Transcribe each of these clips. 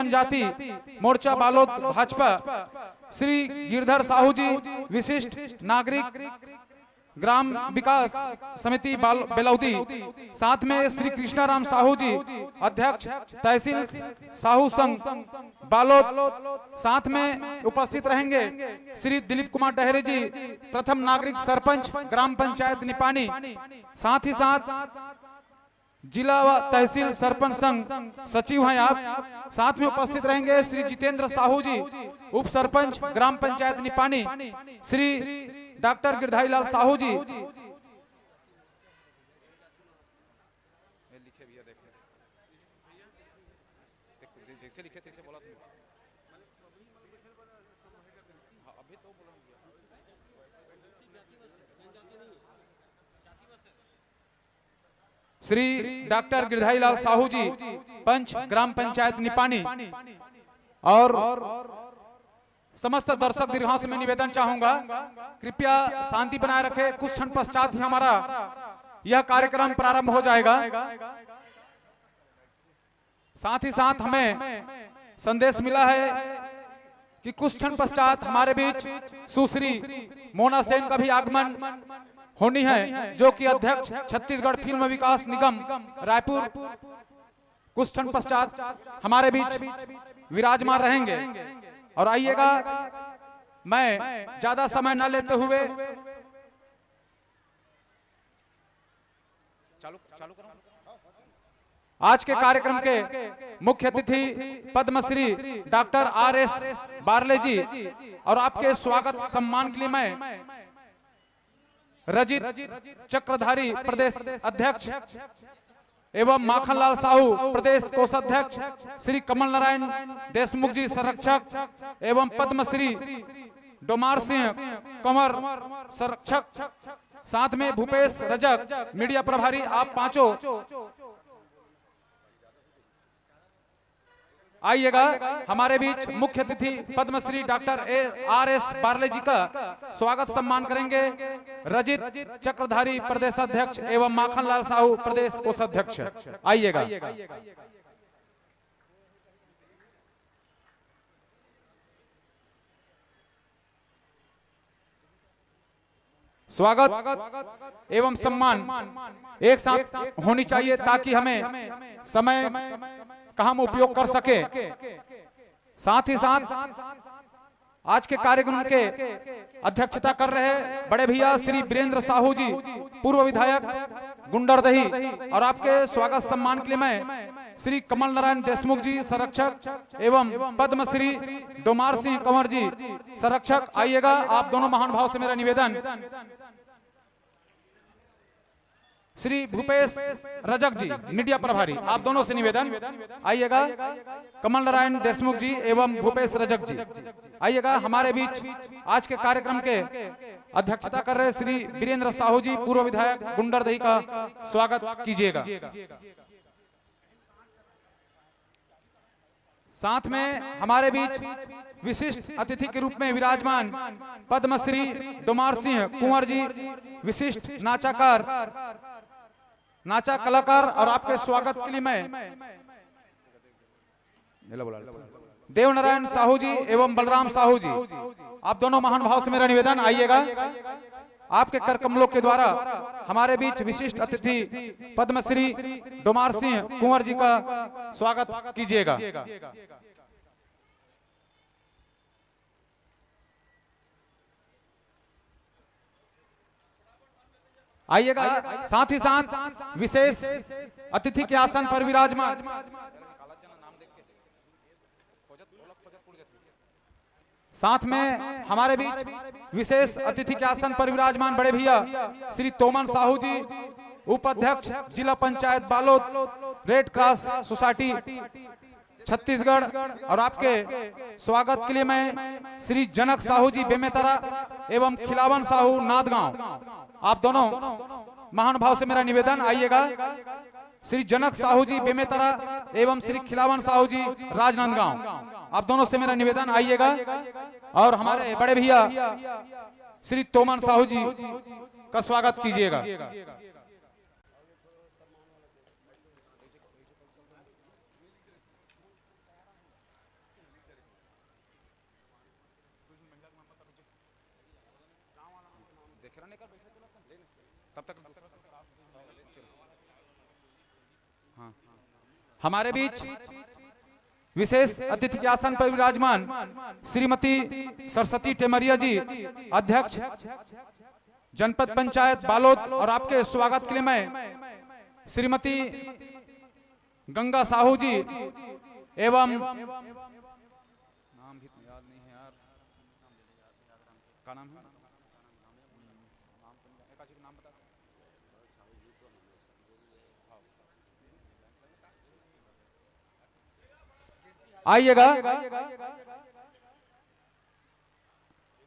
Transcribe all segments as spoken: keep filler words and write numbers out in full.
जनजाति मोर्चा बालोद भाजपा, श्री गिरधर साहू जी, विशिष्ट नागरिक, ग्राम विकास समिति बाल-, बेलौदी, साथ में श्री कृष्णाराम साहू जी, अध्यक्ष तहसील साहू संघ बालोद, साथ में उपस्थित रहेंगे श्री दिलीप कुमार डहरे जी, प्रथम नागरिक सरपंच, ग्राम पंचायत निपानी, साथ ही साथ जिला व तहसील सरपंच संघ सचिव हैं आप। साथ में उपस्थित रहेंगे श्री जितेंद्र साहू जी, उप सरपंच, ग्राम पंचायत निपानी, श्री डॉक्टर गिरधारी लाल साहू जी। लिखे भैया, देख ले। देख, जैसे लिखे तैसे बोला तुमने। हाँ, अभी तो बोला। श्री डॉक्टर गिरधारी लाल साहू जी, पंच, ग्राम पंचायत निपानी, और समस्त दर्शक दीर्घाओं से मैं निवेदन चाहूंगा, कृपया शांति बनाए रखें। कुछ क्षण पश्चात ही हमारा यह कार्यक्रम प्रारंभ हो जाएगा। साथ ही साथ हमें संदेश मिला है कि कुछ क्षण पश्चात हमारे बीच सुश्री मोना सेन का भी आगमन होनी है, जो कि अध्यक्ष छत्तीसगढ़ फिल्म विकास निगम रायपुर कुछ क्षण पश्चात हमारे बीच विराजमान रहेंगे। और आइएगा, मैं ज्यादा समय न लेते हुए चालू, चालू करो। आज के कार्यक्रम के मुख्य अतिथि Padmashri doctor R S Barle ji और आपके स्वागत सम्मान के लिए मैं रजित चक्रधारी प्रदेश अध्यक्ष एवं माखनलाल साहू प्रदेश कोषाध्यक्ष, श्री कमल नारायण देशमुख जी संरक्षक एवं पद्मश्री डोमार सिंह कंवर संरक्षक, साथ में भूपेश रजक मीडिया प्रभारी, आप पांचों आइएगा। हमारे बीच मुख्य अतिथि Padmashri doctor A R S Barle ji का स्वागत सम्मान करेंगे रजित चक्रधारी प्रदेश अध्यक्ष एवं माखनलाल साहू प्रदेश कोषाध्यक्ष। आइएगा। स्वागत एवं सम्मान एक साथ होनी चाहिए, ताकि हमें समय का हम उपयोग कर सके। साथ ही साथ आज के कार्यक्रम के अध्यक्षता कर रहे बड़े भैया श्री वीरेंद्र साहू जी, पूर्व विधायक गुंडरदही, और आपके स्वागत सम्मान के लिए मैं श्री कमल नारायण देशमुख जी संरक्षक एवं पद्मश्री डोमार सिंह कंवर जी संरक्षक, आइएगा। आप दोनों महानुभाव से मेरा निवेदन, श्री भूपेश रजक जी मीडिया प्रभारी, आप दोनों से निवेदन, आइएगा। कमल नारायण देशमुख जी एवं भूपेश रजक जी, आइएगा। हमारे बीच आज के कार्यक्रम के अध्यक्षता कर रहे श्री वीरेंद्र साहू जी, पूर्व विधायक गुंडरदही, का स्वागत कीजिएगा। साथ में हमारे बीच विशिष्ट अतिथि के रूप में विराजमान पद्मश्री डोमार सिंह कुंवर जी, विशिष्ट नाचाकार, नाचा कलाकार, और आपके स्वागत के लिए मैं देवनारायण साहू जी एवं बलराम साहू जी, आप दोनों महानुभाव से मेरा निवेदन, आइएगा। आपके कर कमलों के द्वारा हमारे बीच विशिष्ट अतिथि पद्मश्री डोमार सिंह कुंवर जी का स्वागत कीजिएगा। आइएगा। साथ ही साथ विशेष अतिथि के आसन पर विराजमान, साथ में हमारे बीच विशेष अतिथि के आसन पर विराजमान बड़े भैया श्री तोमन साहू जी, उपाध्यक्ष जिला panchayat Balod, red cross society Chhattisgarh, और आपके स्वागत के लिए मैं श्री जनक साहू जी बेमेतरा एवं खिलावन साहू नादगांव, आप दोनों महानुभाव से मेरा निवेदन, आइएगा। श्री जनक साहू जी बेमेतरा एवं श्री खिलावन साहू जी राजनांदगांव, आप दोनों से मेरा निवेदन, आइएगा। और हमारे बड़े भैया श्री तोमन साहू जी का स्वागत कीजिएगा। तब तक हाँ। हमारे बीच विशेष अतिथि के आसन पर विराजमान श्रीमती सरस्वती टेमरिया जी, अध्यक्ष जनपद पंचायत बालोद, और आपके स्वागत के लिए मैं श्रीमती गंगा साहू जी एवं नाम भी तो याद नहीं है यार, का नाम है? नाम तो नहीं, एक आदमी का नाम बता। आइएगा,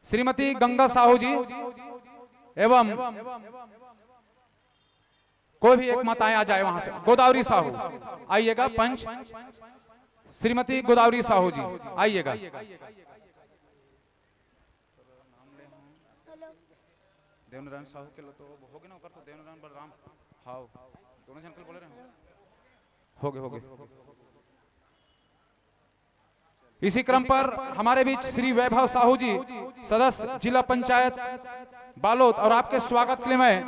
श्रीमती गंगा साहू जी एवं कोई भी एक माताएं आ जाए वहां से। गोदावरी साहू आइएगा, पंच श्रीमती गोदावरी साहू जी आइएगा। देवनारायण साहू के लो तो हो गए ना, ओकर तो देवनारायण बलराम, हाँ, दोनों जन के बोले रहे हो। हो गए, हो गए। इसी क्रम पर हमारे बीच श्री वैभव साहू जी, सदस्य जिला पंचायत बालोद, और आपके स्वागत के लिए मैं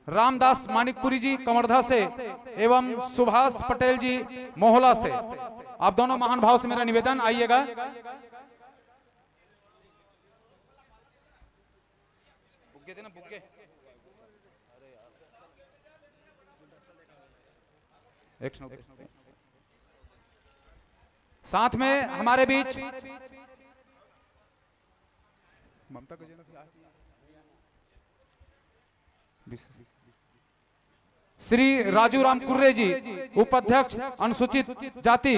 रामदास मानिकपुरी जी कवर्धा से एवं सुभाष पटेल जी मोहला से, आप दोनों महानुभाव से मेरा निवेदन, आइएगा। बुग्गे देना, बुग्गे। एक सुनो। साथ में हमारे बीच ममता गजेंद्र, श्री राजू राम कुर्रे जी, उपाध्यक्ष अनुसूचित जाति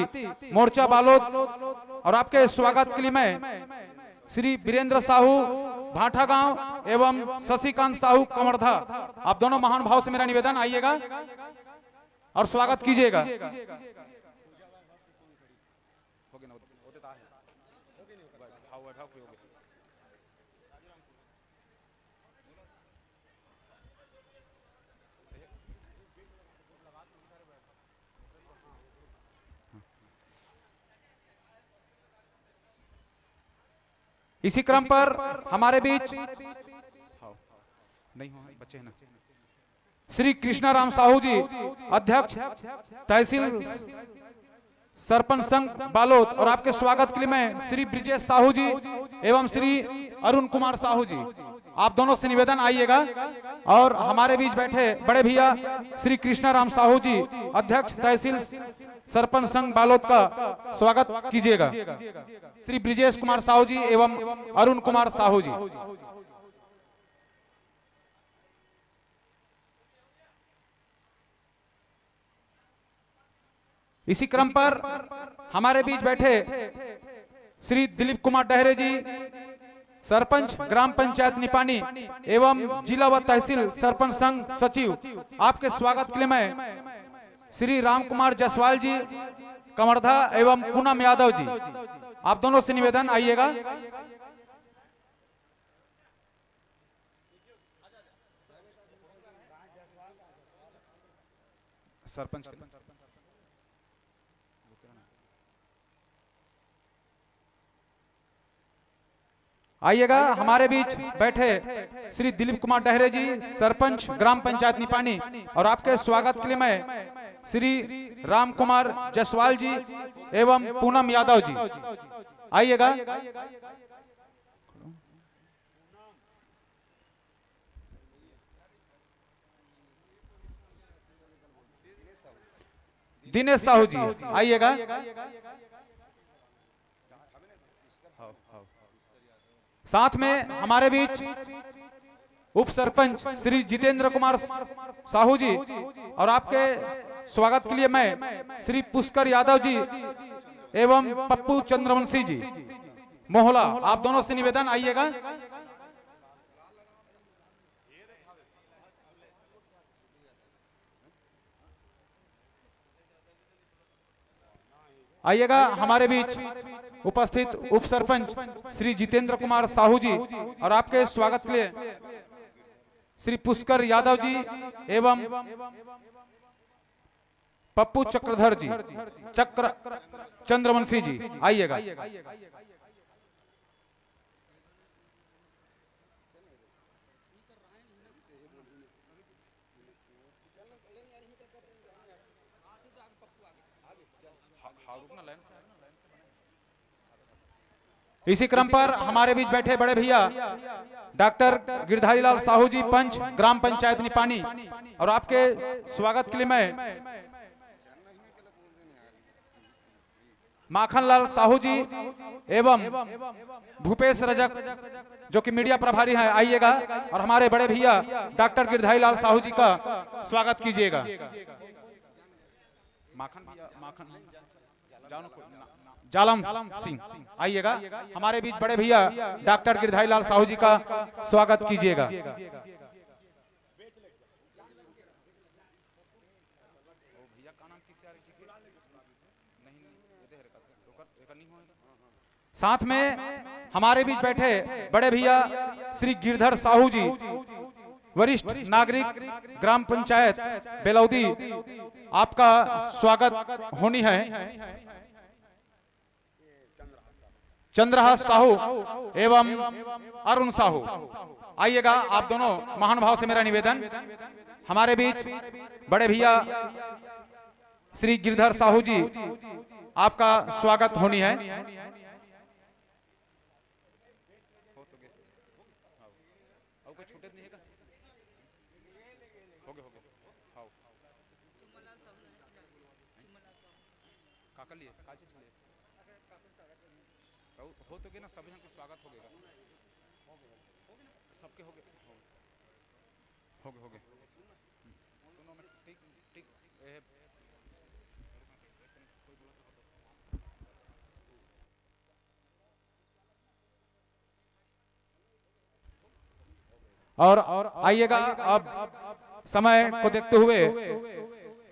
मोर्चा बालोद, और आपके स्वागत के लिए मैं श्री वीरेंद्र साहू भाटागांव एवं शशिकांत साहू कवर्धा, आप दोनों महानुभाव से मेरा निवेदन, आइएगा और स्वागत कीजिएगा। इसी क्रम पर हमारे बीच, नहीं हो, बच्चे हैं ना, श्री कृष्णा राम साहू जी, अध्यक्ष तहसील सरपंच संघ बालोद, और आपके स्वागत के लिए मैं श्री ब्रिजेश साहू जी एवं श्री अरुण कुमार साहू जी, आप दोनों से निवेदन, आइएगा। और हमारे बीच बैठे बड़े भैया श्री कृष्णा राम साहू जी, अध्यक्ष तहसील सरपंच संघ बालोद, का स्वागत कीजिएगा। श्री ब्रिजेश कुमार साहू जी एवं अरुण कुमार साहू जी। इसी क्रम पर हमारे बीच बैठे श्री दिलीप कुमार डहरे जी, सरपंच ग्राम पंचायत निपानी एवं जिला व तहसील सरपंच संघ सचिव, आपके स्वागत के लिए मैं श्री राम कुमार जायसवाल जी कवर्धा एवं पूनम यादव जी, आप दोनों से निवेदन, आइएगा। सरपंच, आइएगा। हमारे बीच बैठे श्री दिलीप कुमार डहरे जी, सरपंच ग्राम पंचायत निपानी, और आपके स्वागत के लिए मैं श्री राम कुमार जायसवाल जी एवं पूनम यादव जी, आइएगा। दिनेश साहू जी, आइएगा। साथ में हमारे बीच उप सरपंच श्री जितेंद्र कुमार साहू जी, और आपके स्वागत के लिए मैं श्री पुष्कर यादव जी एवं पप्पू चंद्रवंशी जी मोहला, आप दोनों से निवेदन, आइएगा। आइएगा, हमारे बीच उपस्थित उप सरपंच श्री जितेंद्र कुमार साहू जी, और आपके स्वागत के लिए श्री पुष्कर यादव जी एवं पप्पू चक्रधर जी, चक्र चंद्रवंशी जी, आइएगा। इसी क्रम पर हमारे बीच बैठे बड़े भैया डॉक्टर गिरधारी लाल साहू जी, पंच ग्राम पंचायत निपानी, और आपके स्वागत के लिए मैं माखन लाल साहू जी एवं भूपेश रजक, जो कि मीडिया प्रभारी हैं, आइएगा और हमारे बड़े भैया डॉक्टर गिरधारी लाल साहू जी का स्वागत कीजिएगा। माखन भैया, माखन, जालम सिंह, आइएगा, हमारे बीच बड़े भैया डॉक्टर गिरधारी लाल साहू जी का स्वागत कीजिएगा। साथ में हमारे बीच बैठे बड़े भैया श्री गिरधर साहू जी, वरिष्ठ नागरिक, ग्राम पंचायत बेलौदी, आपका स्वागत होनी है। चंद्रहास साहू एवं अरुण साहू, आइएगा आप दोनों। महानुभाव से मेरा निवेदन, हमारे बीच बड़े भैया श्री गिरधर साहू जी, आपका स्वागत होनी है। अउ कोई छूटे नहीं है का? हो गए, हो गए। हाँ। का कर लिए? का चीज लिए? तो हो तो गए ना, सब जन के स्वागत हो गएगा। सबके हो गए, हो गए, हो गए। हम्म। सुनो, मैं टिक, टिक, ए, और आइएगा, अब समय को देखते हुए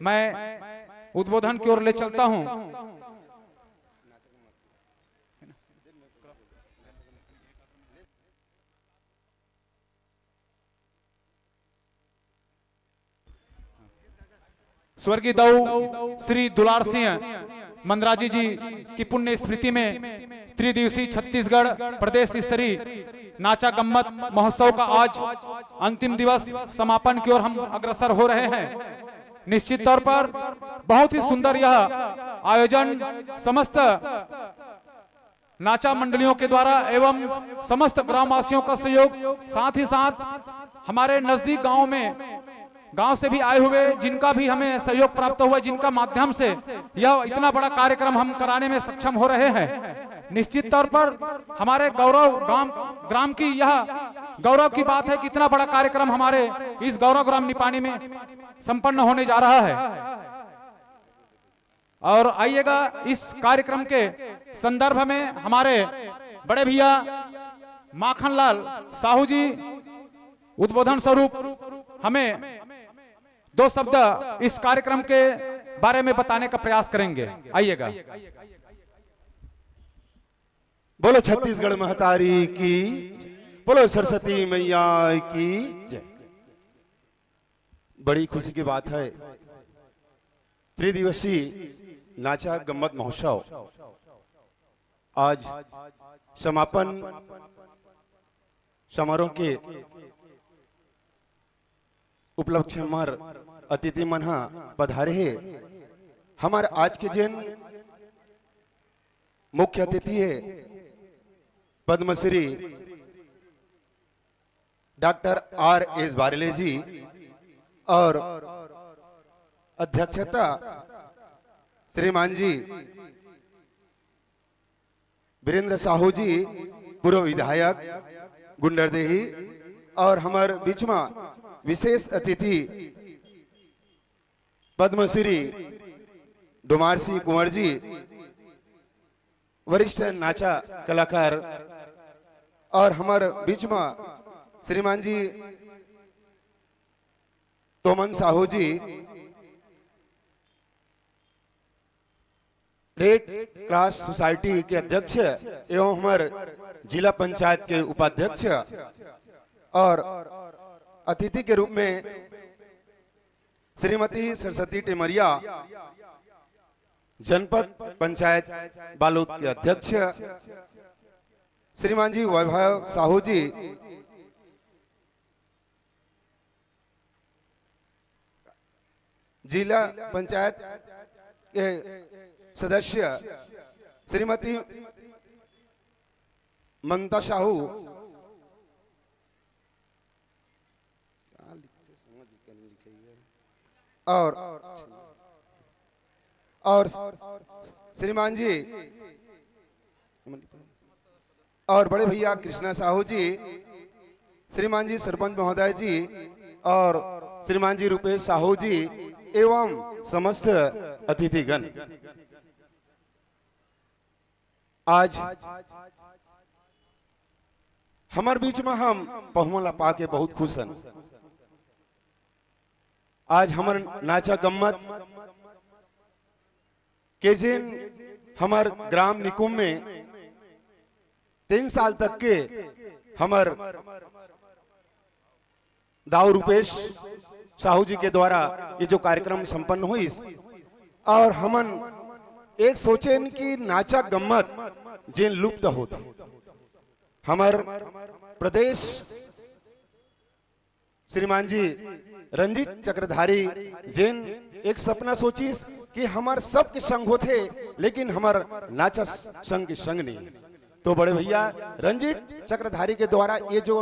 मैं उद्बोधन की ओर ले चलता हूं। स्वर्गीय दाऊ श्री दुलार सिंह मंदराजी जी की पुण्य स्मृति में त्रिदिवसीय छत्तीसगढ़ प्रदेश स्तरीय नाचा गम्मत महोत्सव का आज अंतिम दिवस समापन की ओर हम अग्रसर हो रहे हैं। निश्चित तौर पर बहुत ही सुंदर यह आयोजन समस्त नाचा मंडलियों के द्वारा एवं समस्त ग्रामवासियों का सहयोग, साथ ही साथ हमारे नजदीक गांव में, गांव से भी आए हुए जिनका भी हमें सहयोग प्राप्त हुआ, जिनका माध्यम से यह इतना बड़ा कार्यक्रम हम कराने में सक्षम हो रहे हैं, निश्चित तौर पर हमारे गौरव गांव, ग्राम की यह गौरव की बात है कि इतना बड़ा कार्यक्रम हमारे इस गौरव ग्राम निपानी में संपन्न होने जा रहा है। और आइएगा, इस कार्यक्रम के संदर्भ में हमारे बड़े भैया माखनलाल साहू जी उद्बोधन स्वरूप हमें दो शब्द इस कार्यक्रम के बारे में बताने का प्रयास करेंगे। आइएगा। बोलो छत्तीसगढ़ महतारी की, बोलो सरस्वती मैया की जय। बड़ी खुशी की बात है, त्रिदिवसीय नाचा गम्मत महोत्सव आज समापन समारोह के उपलक्ष्य म हमर अतिथि मन ह पधारे हे। हमर आज के जेन मुख्य अतिथि हे Padmashri doctor R S Barle ji और अध्यक्षता श्रीमान जी वीरेंद्र साहू जी, पूर्व विधायक गुंडरदेही, और हमर बीच म विशेष अतिथि पद्मश्री डोमार सिंह कुंवर जी, वरिष्ठ नाचा कलाकार, और हमर बीच म श्रीमान जी तोमन साहू जी, रेड क्रॉस सोसाइटी के अध्यक्ष एवं हमर जिला पंचायत के उपाध्यक्ष, और अतिथि के रूप में श्रीमती सरस्वती टेमरिया, जनपद पंचायत बालोद के अध्यक्ष, श्रीमान जी वैभव साहू जी, जिला पंचायत के सदस्य श्रीमती ममता साहू, और, और श्रीमान जी और बड़े भैया कृष्णा साहू जी, श्रीमान जी सरपंच महोदय जी और श्रीमान जी रूपेश साहू जी एवं समस्त अतिथिगण, आज हमर बीच में हम पहुमन ला पाके बहुत खुश हन। आज हमर नाचा गम्मत के जिन हमर ग्राम निकुम में तीन साल तक के हमर दाऊ रूपेश साहू जी के द्वारा ये जो कार्यक्रम संपन्न होइस, और हमन एक सोचेन कि नाचा गम्मत जेन लुप्त होत, हमर प्रदेश श्रीमान जी रंजीत चक्रधारी जेन एक सपना सोचिस कि हमर सबके संग होथे, लेकिन हमर नाचा संग के संग नहीं। तो बड़े भैया रंजीत चक्रधारी के द्वारा ये जो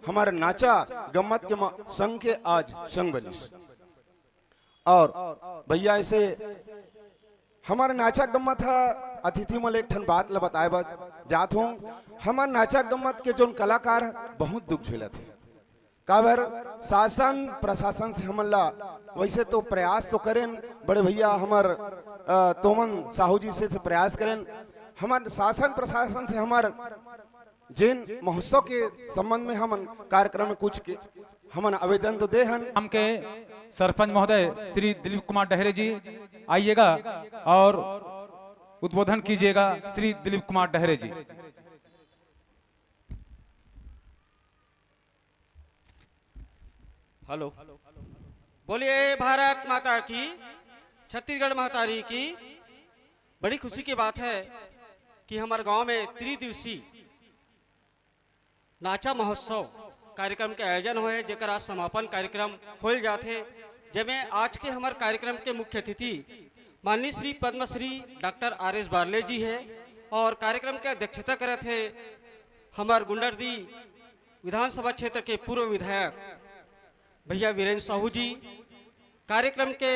हमर नाचा गम्मत के म-, संग के आज संग बनिस। और भैया ऐसे हमर नाचा गम्मत ह, अतिथि मन ल एक ठन बात ल बताए बर जात हूँ। हमर नाचा गम्मत के जोन कलाकार बहुत दुख झेलत हे, काबर शासन प्रशासन से हमन ला वैसे तो प्रयास तो करेन, बड़े भैया हमर, अ, तोमन साहू जी से, से प्रयास करेन, हमर शासन प्रशासन से हमर जेन महोत्सव के संबंध में हमन कार्यक्रम में कुछ के हमन आवेदन तो दे हन। हम के सरपंच महोदय श्री दिलीप कुमार डहरे जी आइएगा और उद्बोधन कीजिएगा श्री दिलीप कुमार डहरे जी। हेलो, बोलिए भारत माता की, छत्तीसगढ़ महतारी की। बड़ी खुशी की बात है कि हमारे गांव में त्रिदिवसीय नाचा महोत्सव कार्यक्रम के आयोजन होए, जेकर आज समापन कार्यक्रम होल जाथे, जेमे आज के हमर कार्यक्रम के मुख्य अतिथि माननीय Shri Padmashri doctor R S Barle ji है और कार्यक्रम के अध्यक्षता करत है हमर गुंडरदी विधानसभा क्षेत्र के पूर्व विधायक भैया वीरेंद्र साहू जी, कार्यक्रम के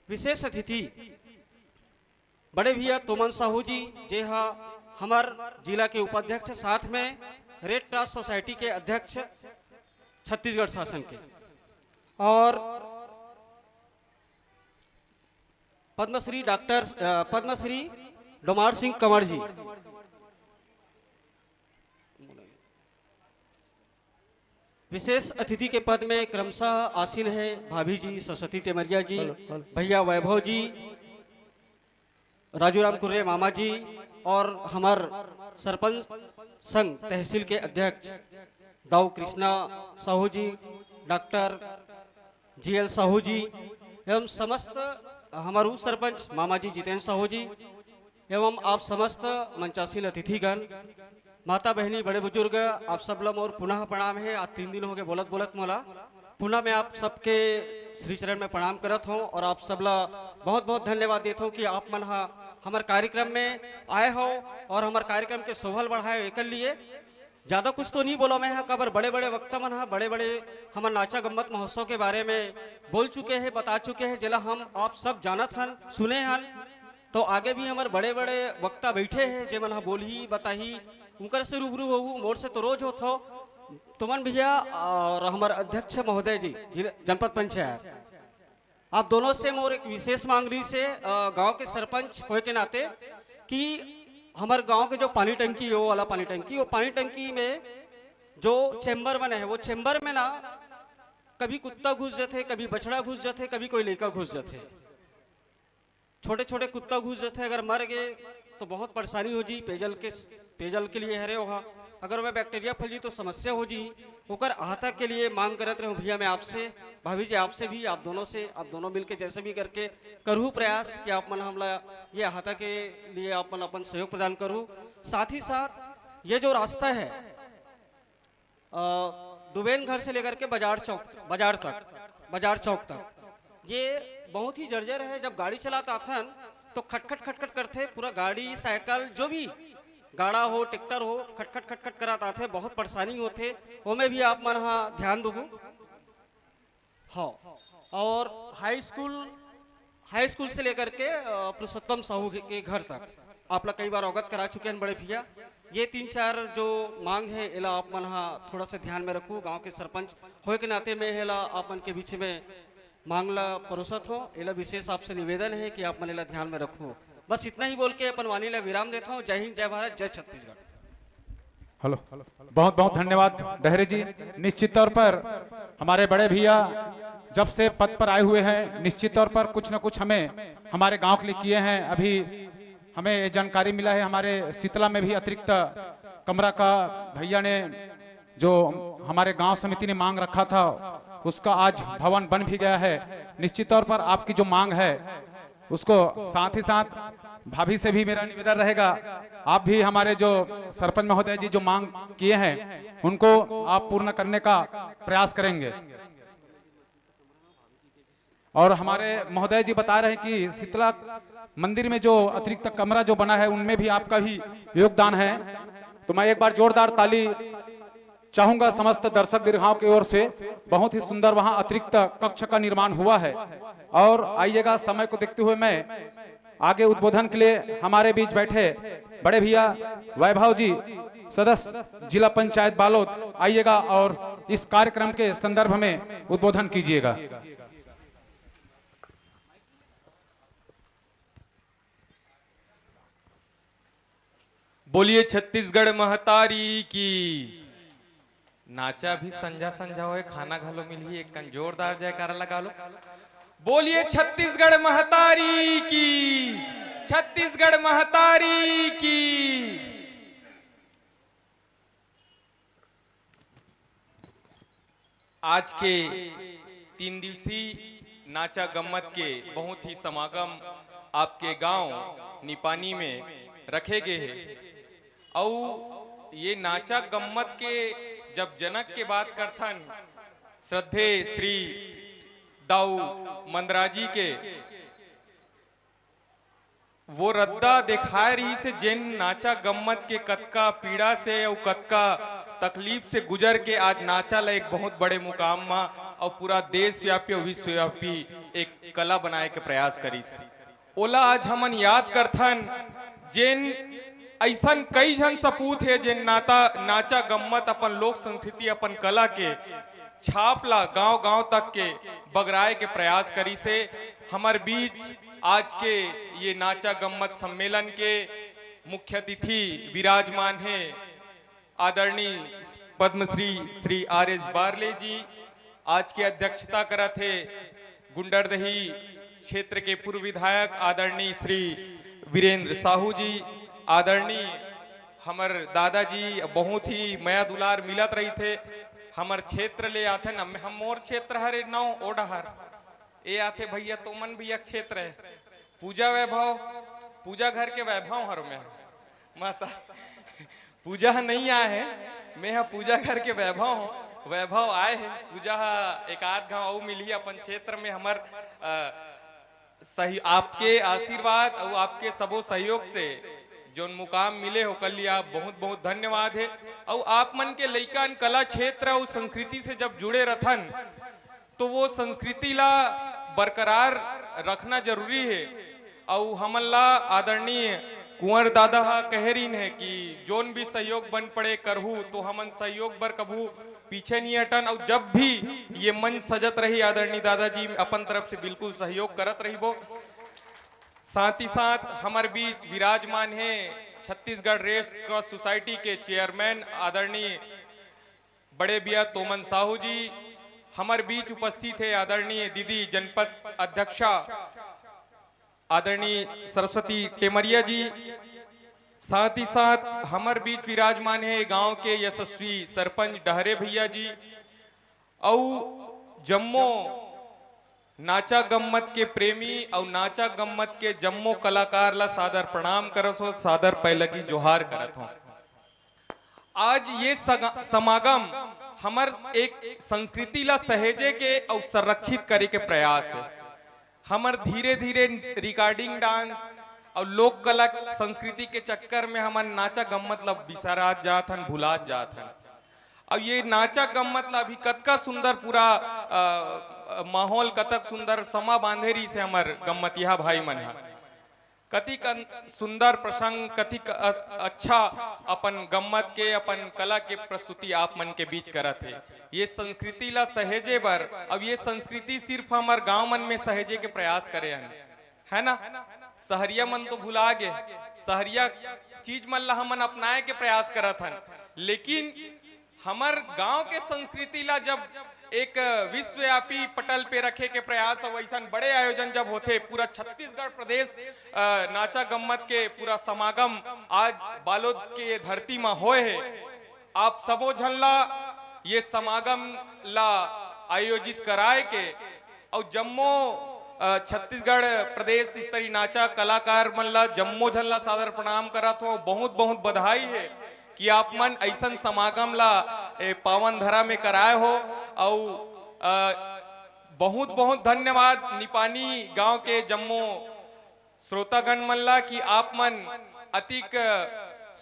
विशेष अतिथि बड़े भैया तोमन साहू जी, जे हा हमर जिला के उपाध्यक्ष, साथ में रेड क्रॉस सोसाइटी के अध्यक्ष छत्तीसगढ़ शासन के, और पद्मश्री डॉक्टर, अ, पद्मश्री डोमार सिंह कंवर जी। विशेष अतिथि के पद में क्रमशः आसीन है भाभी जी सरस्वती टेमरिया जी, हेलो, हेलो। भैया वैभव जी, राजू राम कुर्रे मामा जी और हमर सरपंच संघ तहसील के अध्यक्ष दाऊ कृष्णा साहू जी, डॉक्टर जी एल साहू जी एवं समस्त हमर उप सरपंच मामा जी जितेंद्र साहू जी एवं आप समस्त मंचासीन अतिथिगण, माता बहिनी, बड़े बुजुर्ग, आप सब ला मोर पुनः प्रणाम है। आज तीन दिन हो गए बोलत बोलत मोला। पुनः मैं आप सबके श्री चरण में प्रणाम करत हूँ और आप सब ला बहुत बहुत धन्यवाद देत हूँ कि आप मन हा हमर कार्यक्रम में आए हो और हमर कार्यक्रम के शोभा ल बढ़ाए हो। एकर लिए ज्यादा कुछ तो नहीं बोला मैं हा, काबर बड़े बड़े वक्ता मन हा बड़े बड़े हमर नाचा गम्मत महोत्सव के बारे में बोल चुके हैं, बता चुके हैं, जेला हम आप सब जानत हन, सुने हन। तो आगे भी हमर बड़े बड़े वक्ता बैठे हैं, जेमन हा बोलही बताही, उनकर से रूबरू होहू, मोर से तो रोज होत हो। तुमन भैया और हमर अध्यक्ष महोदय जी, जिला, जनपद पंचायत, आप दोनों से मोर एक विशेष मांग रही से, अ, गांव के सरपंच होए के नाते, कि हमर गांव के जो पानी टंकी है, वो वाला पानी टंकी, वो पानी टंकी में जो चैम्बर बने हैं, वो चैम्बर में ना कभी कुत्ता घुस जाते, कभी बछड़ा घुस जाते, कभी कोई लइका घुस जाते। छोटे छोटे कुत्ता घुस जाते, अगर मर गए तो बहुत परेशानी हो जी। पेयजल के, पेयजल के लिए हरे वहाँ, अगर वह बैक्टीरिया फैल जी तो समस्या हो जी। ओकर अहाता के लिए मांग करत रहूं भैया मैं आपसे, भाभी जी आपसे भी, आप दोनों से, आप दोनों मिलके जैसे भी करके करू प्रयास कि आप मन हमला ये अहाता के लिए आप मन अपन सहयोग प्रदान करू। साथ ही साथ ये जो रास्ता है, अ, डुबेन घर से लेकर के बाजार चौक, बाजार तक, बाजार चौक तक, ये बहुत ही जर्जर है। जब गाड़ी चलात आथन तो खटखट खटखट करथे, पूरा गाड़ी साइकिल जो भी गाड़ा हो ट्रैक्टर हो, खटखट खटखट करत आथे, बहुत परेशानी होथे। ओमे भी आप मन ह ध्यान देहू। हाँ, और हाई स्कूल, हाई स्कूल से लेकर के अ, पुरुषोत्तम साहू के, के घर तक आप ला कई बार अवगत करा चुके हैं बड़े भैया। ये तीन चार जो मांग है, एला आप मन हा थोड़ा सा ध्यान में रखू। गांव के सरपंच होए के नाते मैं एला आप मन के बीच में मांग ला परोसत हो। एला विशेष आपसे निवेदन है कि आप मन एला ध्यान में रखू। बस इतना ही बोल के अपन वाणी ला विराम देता हूँ। जय हिंद, जय भारत, जय छत्तीसगढ़। हेलो, बहुत बहुत धन्यवाद डहरे जी। निश्चित तौर पर हमारे बड़े भैया जब से पद पर आए हुए हैं, निश्चित तौर पर कुछ न कुछ हमें हमारे गांव के लिए किए हैं। अभी हमें ये जानकारी मिला है, हमारे शीतला में भी अतिरिक्त कमरा का भैया ने, जो हमारे गांव समिति ने मांग रखा था, उसका आज भवन बन भी गया है। निश्चित तौर पर आपकी जो मांग है, उसको साथ ही साथ भाभी से भी मेरा निवेदन रहेगा, आप भी हमारे जो सरपंच महोदय जी जो मांग किए हैं, उनको आप पूर्ण करने का प्रयास करेंगे। और हमारे महोदय जी बता रहे हैं कि शीतला मंदिर में जो अतिरिक्त कमरा जो बना है, उनमें भी आपका ही योगदान है। तो मैं एक बार जोरदार ताली चाहूंगा समस्त दर्शक दीर्घाओं की ओर से। बहुत ही सुंदर वहां अतिरिक्त कक्ष का निर्माण हुआ है। और आइएगा, समय को देखते हुए मैं आगे उद्बोधन के लिए हमारे बीच बैठे बड़े भैया वैभव जी, सदस्य जिला पंचायत बालोद, आइएगा और इस कार्यक्रम के संदर्भ में उद्बोधन कीजिएगा। बोलिए छत्तीसगढ़ महतारी की। नाचा भी संझा संझा होए, खाना घलो मिलही, एक कन जोरदार जयकारा लगा लो। बोलिए छत्तीसगढ़ महतारी की, छत्तीसगढ़ महतारी की। आज के तीन दिवसीय नाचा गम्मत के बहुत ही समागम आपके गांव निपानी में रखे गए हे। अउ ये नाचा गम्मत के जब जनक के बात करथन, श्रद्धेय श्री दाऊ मंदराजी के, वो रद्दा देखाए रहिस हे, जेन नाचा गम्मत के कतका पीड़ा से अउ कतका तकलीफ से गुजर के आज नाचा ल एक बहुत बड़े मुकाम म अउ पूरा देशव्यापी अउ विश्वव्यापी एक कला बनाए के प्रयास करिस। ओला आज हमन याद करथन, जेन अइसन कई झन सपूत हे, जेन नाता, नाचा गम्मत, अपन लोक संस्कृति, अपन कला के छाप ला गांव-गांव तक के बगराए के प्रयास करिस हे। हमर बीच आज के ये नाचा गम्मत सम्मेलन के मुख्य अतिथि विराजमान हे आदरणीय पद्मश्री श्री आर एस बारले जी। आज के अध्यक्षता करत हे गुंडरदेही क्षेत्र के पूर्व विधायक आदरणीय श्री वीरेंद्र साहू जी। आदरणीय हमर दादाजी बहुत ही मया दुलार मिलत रहिथे। हमर क्षेत्र ले आथे न, हम मोर क्षेत्र हरे नौ ओ डहर, ए आथे भैया तोमन भैया क्षेत्र हे। पूजा वैभव, पूजा घर के वैभव हर मैं माता पूजा ह नहीं आए हे, मैं ह पूजा घर के वैभव हूँ। वैभव आए हे, पूजा ह एक आध गांव अउ मिलही अपन क्षेत्र में। हमर अ, सही, आपके आशीर्वाद अउ आपके सबो सहयोग से जोन मुकाम मिले हे ओकर लिए आप बहुत बहुत धन्यवाद हे। अउ आप मन के लइकन कला क्षेत्र अउ संस्कृति से जब जुड़े रथन तो वो संस्कृति ला बरकरार रखना जरूरी हे। अउ हमन ला आदरणीय कुंवर दादा ह कहे रहिन हे कि जोन भी सहयोग बन पड़े करहू, तो हमन सहयोग बर कभू पीछे नहीं हटन। अउ जब भी ये मंच सजत रही आदरणीय दादाजी अपन तरफ से बिल्कुल सहयोग करत रहिबो। साथ ही साथ हमर बीच विराजमान हे छत्तीसगढ़ रेड क्रॉस सोसाइटी के चेयरमैन आदरणीय बड़े भैया तोमन साहू जी, हमर बीच उपस्थित हे आदरणीय दीदी जनपद अध्यक्षा आदरणीय सरस्वती टेमरिया जी, साथ ही साथ हमर बीच विराजमान हे गांव के यशस्वी सरपंच डहरे भैया जी, अउ जम्मो नाचा गम्मत के प्रेमी अउ नाचा गम्मत के जम्मो कलाकार ला सादर प्रणाम करत हो, सादर पैलगी जोहार करत हो। आज ये सगा-, समागम हमर एक संस्कृति ला सहेजे के अउ संरक्षित करे के प्रयास हे। हमर धीरे-धीरे recording dance, अउ लोक कला संस्कृति के चक्कर में हमन नाचा गम्मत ला बिसरात जात हन, भुलात जात हन। अउ ये नाचा गम्मत ला अभी कतका सुंदर पूरा, अ, अ, माहौल, कतक सुंदर समा बांधे रहिस हे हमर गम्मतिहा भाई मन ह। कतिक अन-, सुंदर प्रसंग, कतिक अ-, अच्छा अपन गम्मत के, अपन कला के प्रस्तुति आप मन के बीच करत हे। ये संस्कृति ला सहेजे बर, अब ये संस्कृति सिर्फ हमर गांव मन में सहेजे के प्रयास करे हन, है ना? सहरिया मन तो भुला गे, सहरिया चीज मन ला हमन अपनाए के प्रयास करत हन, लेकिन हमर गांव के संस्कृति ला जब एक विश्वव्यापी पटल पे रखे के प्रयास अउ अइसन बड़े आयोजन जब होथे, पूरा छत्तीसगढ़ प्रदेश, अ, नाचा गम्मत के पूरा समागम आज बालोद के ये धरती म होए हे। आप सबो झन ला ये समागम ला आयोजित कराए के अउ जम्मो, अ, छत्तीसगढ़ प्रदेश स्तरीय नाचा कलाकार मन ला, जम्मो झन ला सादर प्रणाम करत हो। बहुत बहुत बधाई हे कि आप मन अइसन समागम ला ए पावन धरा में कराए हो। अउ, अ, बहुत बहुत धन्यवाद निपानी गांव के जम्मो श्रोतागण मन ला कि आप मन अतिक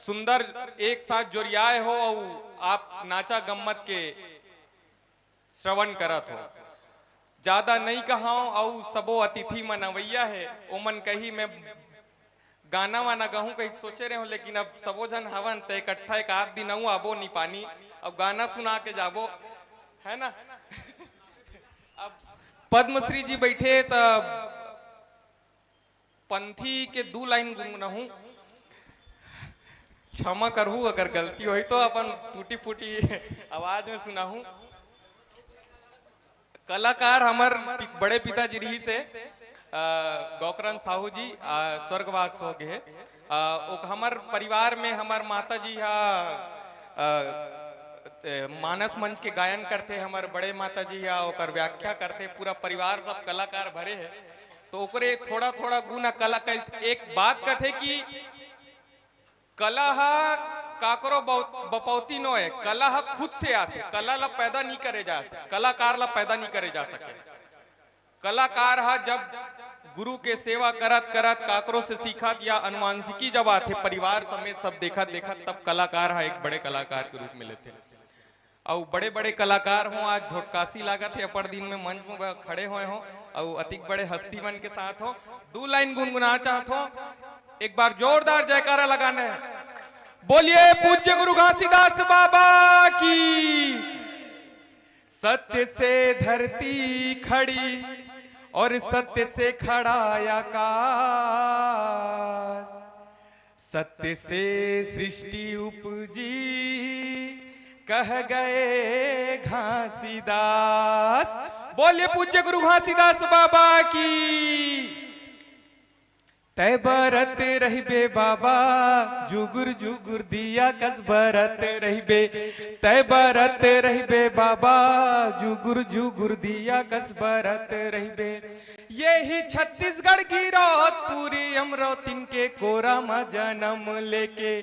सुंदर एक साथ जोरियाए हो अउ आप नाचा गम्मत के श्रवण करत हो। ज्यादा नई कहांव, अउ सबो अतिथि मन अवइया हे, ओमन कही मैं गाना वाना गहूं कही सोचे रहे हो, लेकिन अब सबो झन हवन त इकट्ठा एक आध दिन अउ आबो निपानी, अब गाना सुना के जाबो, है ना? अब पद्मश्री जी बैठे त पंथी के दू लाइन गुनगुनाहूं, क्षमा करहू अगर गलती होही तो, अपन टूटी फूटी आवाज में सुनाहूं। कलाकार हमर पि-, बड़े पिताजी रहिस हे, अ, गौकरण साहू जी, अ, स्वर्गवास हो गे हे। अ, ओ हमर परिवार में हमर माता जी हा, अ, ए, मानस मंच के गायन करथे, हमर बड़े माता जी हा ओकर व्याख्या करथे, पूरा परिवार सब कलाकार भरे हे। तो ओकरे थोड़ा थोड़ा गुण कला कर, एक बात कथे कि कला ह काकरो बौ-, बपौती नोय, कला ह खुद से आथे, कला ला पैदा नहीं करे जा सके, कलाकार ला पैदा नहीं करे जा सके। कलाकार ह जब गुरु के सेवा करत करत काकरो से सीखत या अनुवांशिकी जब आथे, परिवार समेत सब देखत देखत, तब कलाकार ह एक बड़े कलाकार के रूप में लेथे। अउ बड़े-बड़े कलाकार हो, आज भोटकासी लागत हे, अपर दिन में मंच में ब-, खड़े होए हो, अउ अतिक बड़े हस्ती मन के साथ हो। दू लाइन गुनगुना चाहत हो, एक बार जोरदार जयकारा लगाना है। बोलिए पूज्य गुरु घासीदास बाबा की। सत्य से धरती खड़ी और सत्य से खड़ा आकाश, सत्य से सृष्टि उपजी, कह गए घासीदास। बोलिए पूज्य गुरु घासीदास बाबा की। तै बरत रहिबे बाबा, जुगुर जुगुर दिया कस बरत रहिबे। तै बरत रहिबे बाबा, जुगुर जुगुर दिया कस बरत रहिबे। यही छत्तीसगढ़ गिरौदपुरी अमरौतिन के कोरा म जनम लेके,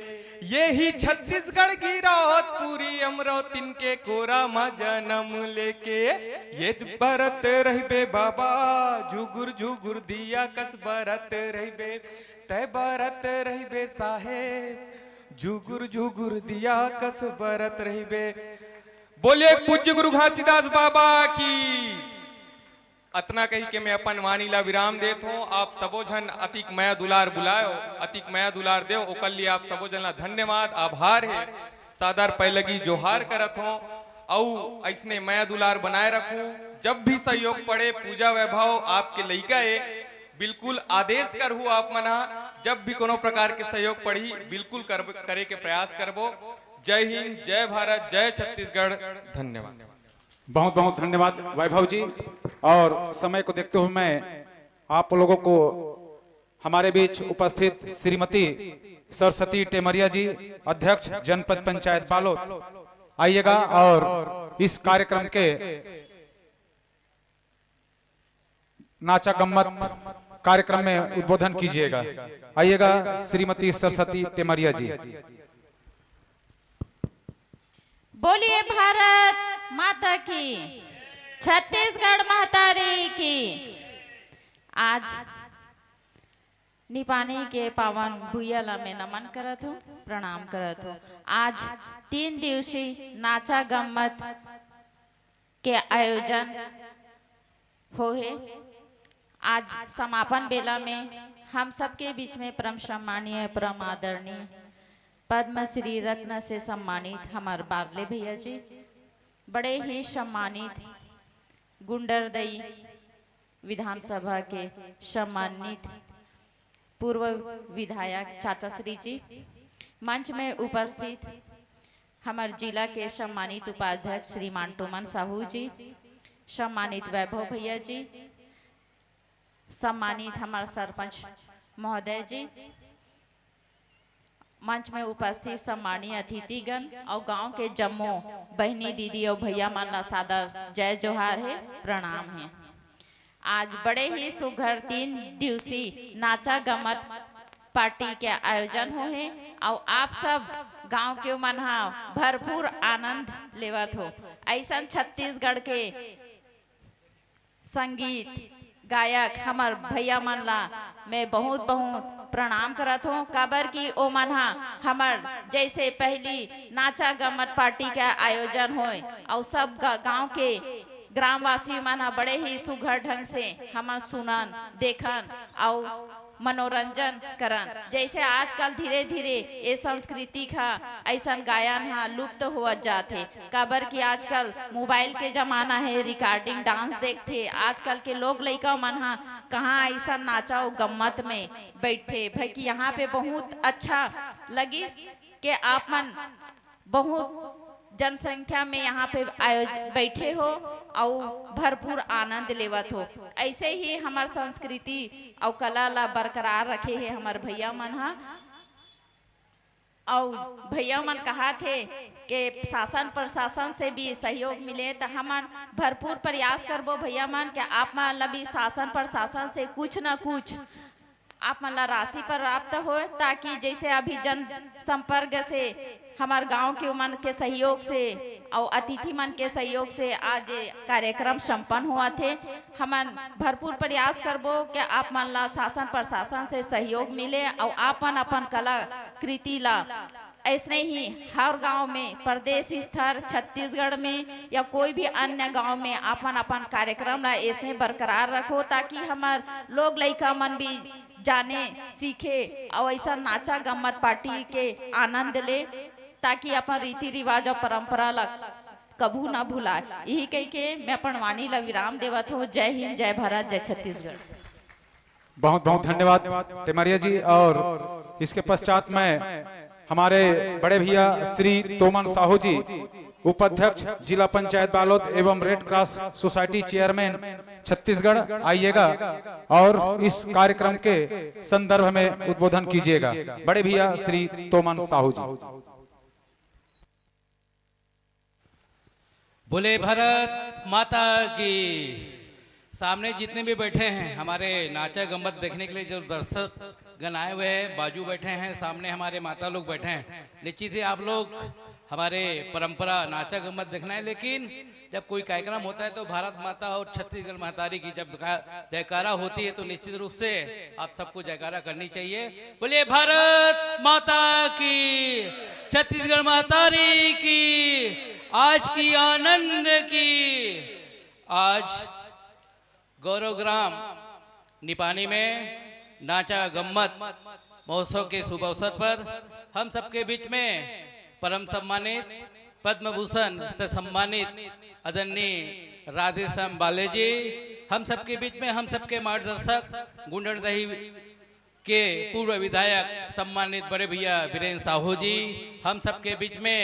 यही छत्तीसगढ़ गिरौदपुरी अमरौतिन के कोरा म जनम लेके, ये बरत रहिबे बाबा, जुगुर जुगुर दिया कस बरत रहिबे। तै बरत रहिबे साहेब, जुगुर जुगुर दिया कस बरत रहिबे। बोलिए पूज्य गुरु घासीदास बाबा की। अतना कही के मैं अपन वाणी ला विराम देत हों। आप सबो झन अतिक मया दुलार बुलायो, अतिक मया दुलार देव, ओकर लिए आप सबो झन ला धन्यवाद, आभार हे। सादर पैलगी जोहार करत हों। अउ अइसने मया दुलार बनाए रखू। जब भी सहयोग पड़े, पूजा वैभव आपके लइका ए, बिल्कुल आदेश करहू आप मन ह, जब भी कोनो प्रकार के सहयोग पड़ही, बिल्कुल कर, करे के प्रयास करबो। जय हिंद, जय भारत, जय छत्तीसगढ़। धन्यवाद। बहुत बहुत धन्यवाद वैभव जी। और समय को देखते हुए मैं आप लोगों को हमारे बीच उपस्थित श्रीमती सरस्वती टेमरिया जी, अध्यक्ष जनपद पंचायत बालोद, आइएगा और इस कार्यक्रम के नाचा गम्मत कार्यक्रम में उद्बोधन कीजिएगा। आइएगा श्रीमती सरस्वती टेमरिया जी। बोलिए भारत माता की, छत्तीसगढ़ महतारी की। आज निपानी के पावन भुइया ला मैं नमन करत हूँ, प्रणाम करत हूँ। आज तीन दिवसीय नाचा गम्मत के आयोजन होहे। आज समापन बेला में हम सबके बीच में परम सम्मानीय, परम आदरणीय पद्मश्री रत्न से सम्मानित हमार बारले भैया जी, बड़े ही सम्मानित गुंडरदई विधानसभा के सम्मानित पूर्व विधायक चाचा श्री जी, मंच में उपस्थित हमर जिला के सम्मानित उपाध्यक्ष श्रीमान टोमन साहू जी, सम्मानित वैभव भैया जी, सम्मानित हमर सरपंच महोदय जी, मंच में उपस्थित सम्मानीय अतिथिगण अउ गांव के जम्मो बहिनी, दीदी अउ भैया मन ला सादर जय जोहार हे, प्रणाम हे। आज बड़े ही सुघर तीन दिवसीय नाचा गमत पार्टी के आयोजन होहे अउ आप सब गांव के मन ह भरपूर आनंद लेवत हो। ऐसन छत्तीसगढ़ के संगीत गायक हमर भैया मन ला मैं बहुत बहुत प्रणाम करत हूँ, काबर कि ओ मन ह हमर जैसे पहली नाचा गमत पार्टी के आयोजन होय अउ सब ग-, गांव के ग्रामवासी मन ह बड़े ही सुघर ढंग से हमन सुनन, देखन अउ मनोरंजन करन। जैसे आजकल धीरे-धीरे ये संस्कृति का ऐसन गायन ह लुप्त होवत जात हे, काबर कि आजकल मोबाइल के जमाना हे, recording dance देखथे। आजकल के लोग लइका मन ह कहाँ ऐसन नाचा अउ गम्मत में बैठे। भाई कि यहाँ पे बहुत अच्छा लगिस के आप मन बहुत जनसंख्या में यहाँ पे आयोज-, बैठे हो अउ भरपूर आनंद लेवत हो। ऐसे ही हमर संस्कृति अउ कला ला बरकरार रखे हे हमर भैया मन ह। अउ भैया मन कहाथे के शासन प्रशासन से भी सहयोग मिले, त हमन भरपूर प्रयास करबो भैया मन के आप मन ला भी शासन प्रशासन से कुछ न कुछ आप मन ला राशि प्राप्त होय, ताकि जैसे अभी जनसंपर्क से हमर गांव के मन के सहयोग से अउ अतिथि मन के सहयोग से आज ये कार्यक्रम संपन्न होवत हे। हमन भरपूर प्रयास करबो कि आप मन ला शासन प्रशासन से सहयोग मिले अउ आप मन अपन कलाकृति ला ऐसने ही हर गांव में, प्रदेश स्तर छत्तीसगढ़ में या कोई भी अन्य गांव में अपन अपन कार्यक्रम ला ऐसने बरकरार रखो, ताकि हमर लोग लइका मन भी जाने, सीखे अउ ऐसा नाचा गम्मत पार्टी के आनंद ले, ताकि अपन रीति रिवाज अउ परंपरा ला कभू ना भुलाए। यही कह के मैं अपन वाणी ला विराम देवत हूँ। जय हिंद, जय भारत, जय छत्तीसगढ़। बहुत बहुत धन्यवाद टेमरिया जी। और इसके पश्चात में हमारे बड़े भैया श्री तोमन साहू जी, उपाध्यक्ष जिला पंचायत बालोद एवं red cross society chairman Chhattisgarh, आइएगा और इस कार्यक्रम के संदर्भ में उद्बोधन कीजिएगा। बड़े भैया श्री तोमन साहू जी। बोले भारत माता की। सामने जितने भी बैठे हैं, हमारे नाचा गम्मत देखने के लिए जो दर्शक गण आए हुए हैं, बाजू बैठे हैं, सामने हमारे माता लोग बैठे हैं, निश्चित ही आप लोग हमारे परंपरा नाचा गम्मत देखना है। लेकिन जब कोई कार्यक्रम होता है तो भारत माता और छत्तीसगढ़ महतारी की जब का-, जयकारा होती है तो निश्चित रूप से आप सबको जयकारा करनी चाहिए। बोलिए भारत माता की, छत्तीसगढ़ महतारी की, आज की आनंद की। आज गौरव ग्राम निपानी में नाचा गम्मत महोत्सव के शुभ अवसर पर हम सबके बीच में परम सम्मानित पद्म भूषण से सम्मानित आदरणीय राधेश्याम बाले जी, हम सबके बीच में हम सबके मार्गदर्शक गुंडरदही के पूर्व विधायक सम्मानित बड़े भैया बीरेंद्र साहू जी, हम सबके बीच में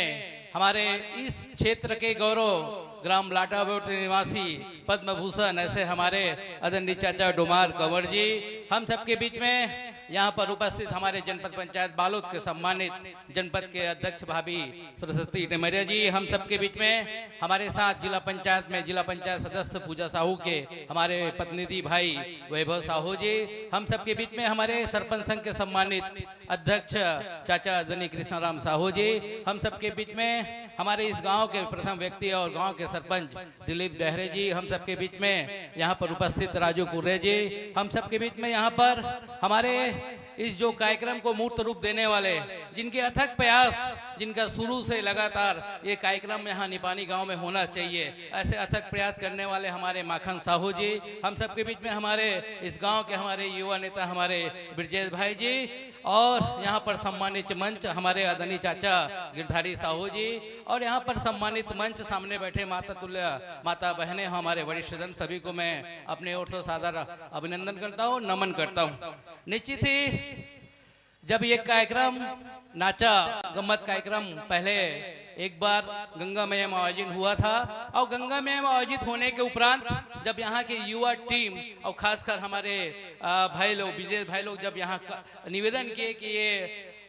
हमारे इस क्षेत्र के गौरव ग्राम लाटाबोट निवासी पद्म भूषण ऐसे हमारे आदरणीय चाचा डोमार कंवर जी, हम सबके बीच में यहाँ पर उपस्थित हमारे जनपद पंचायत बालोद के सम्मानित जनपद के अध्यक्ष भाभी सरस्वती टेमरिया जी, हम सबके बीच में हमारे साथ जिला पंचायत में जिला पंचायत सदस्य पूजा साहू के हमारे प्रतिनिधि भाई वैभव साहू जी, हम सबके बीच में हमारे सरपंच संघ के सम्मानित अध्यक्ष चाचा आदरणीय कृष्णाराम साहू जी, हम सबके बीच में हमारे इस गांव के प्रथम व्यक्ति और गांव के सरपंच दिलीप डहरे जी हम सबके बीच में यहाँ पर उपस्थित राजू कुर्रे जी, हम सबके बीच में यहाँ पर हमारे इस जो कार्यक्रम को मूर्त रूप देने वाले, जिनके अथक प्रयास, जिनका शुरू से लगातार ये कार्यक्रम यहाँ निपानी गांव में होना चाहिए, ऐसे अथक प्रयास करने वाले हमारे माखन साहू जी, हम सबके बीच में हमारे इस गांव के हमारे युवा नेता हमारे ब्रजेश भाई जी, और यहाँ पर सम्मानित मंच हमारे आदरणीय चाचा गिरधारी साहू जी, और यहाँ पर सम्मानित मंच सामने बैठे माता तुल्य माता बहनें, हमारे वरिष्ठ जन, सभी को मैं अपने ओर से सादर अभिनंदन करता हूँ, नमन करता हूँ। निश्चित ही जब ये कार्यक्रम, नाचा गम्मत कार्यक्रम पहले एक बार गंगा मैया में आयोजन हुआ था, और गंगा मैया में आयोजित होने के उपरांत जब यहाँ के युवा टीम और खासकर हमारे, अ, भाई लोग, विजेश भाई लोग जब यहाँ का निवेदन किए कि ये,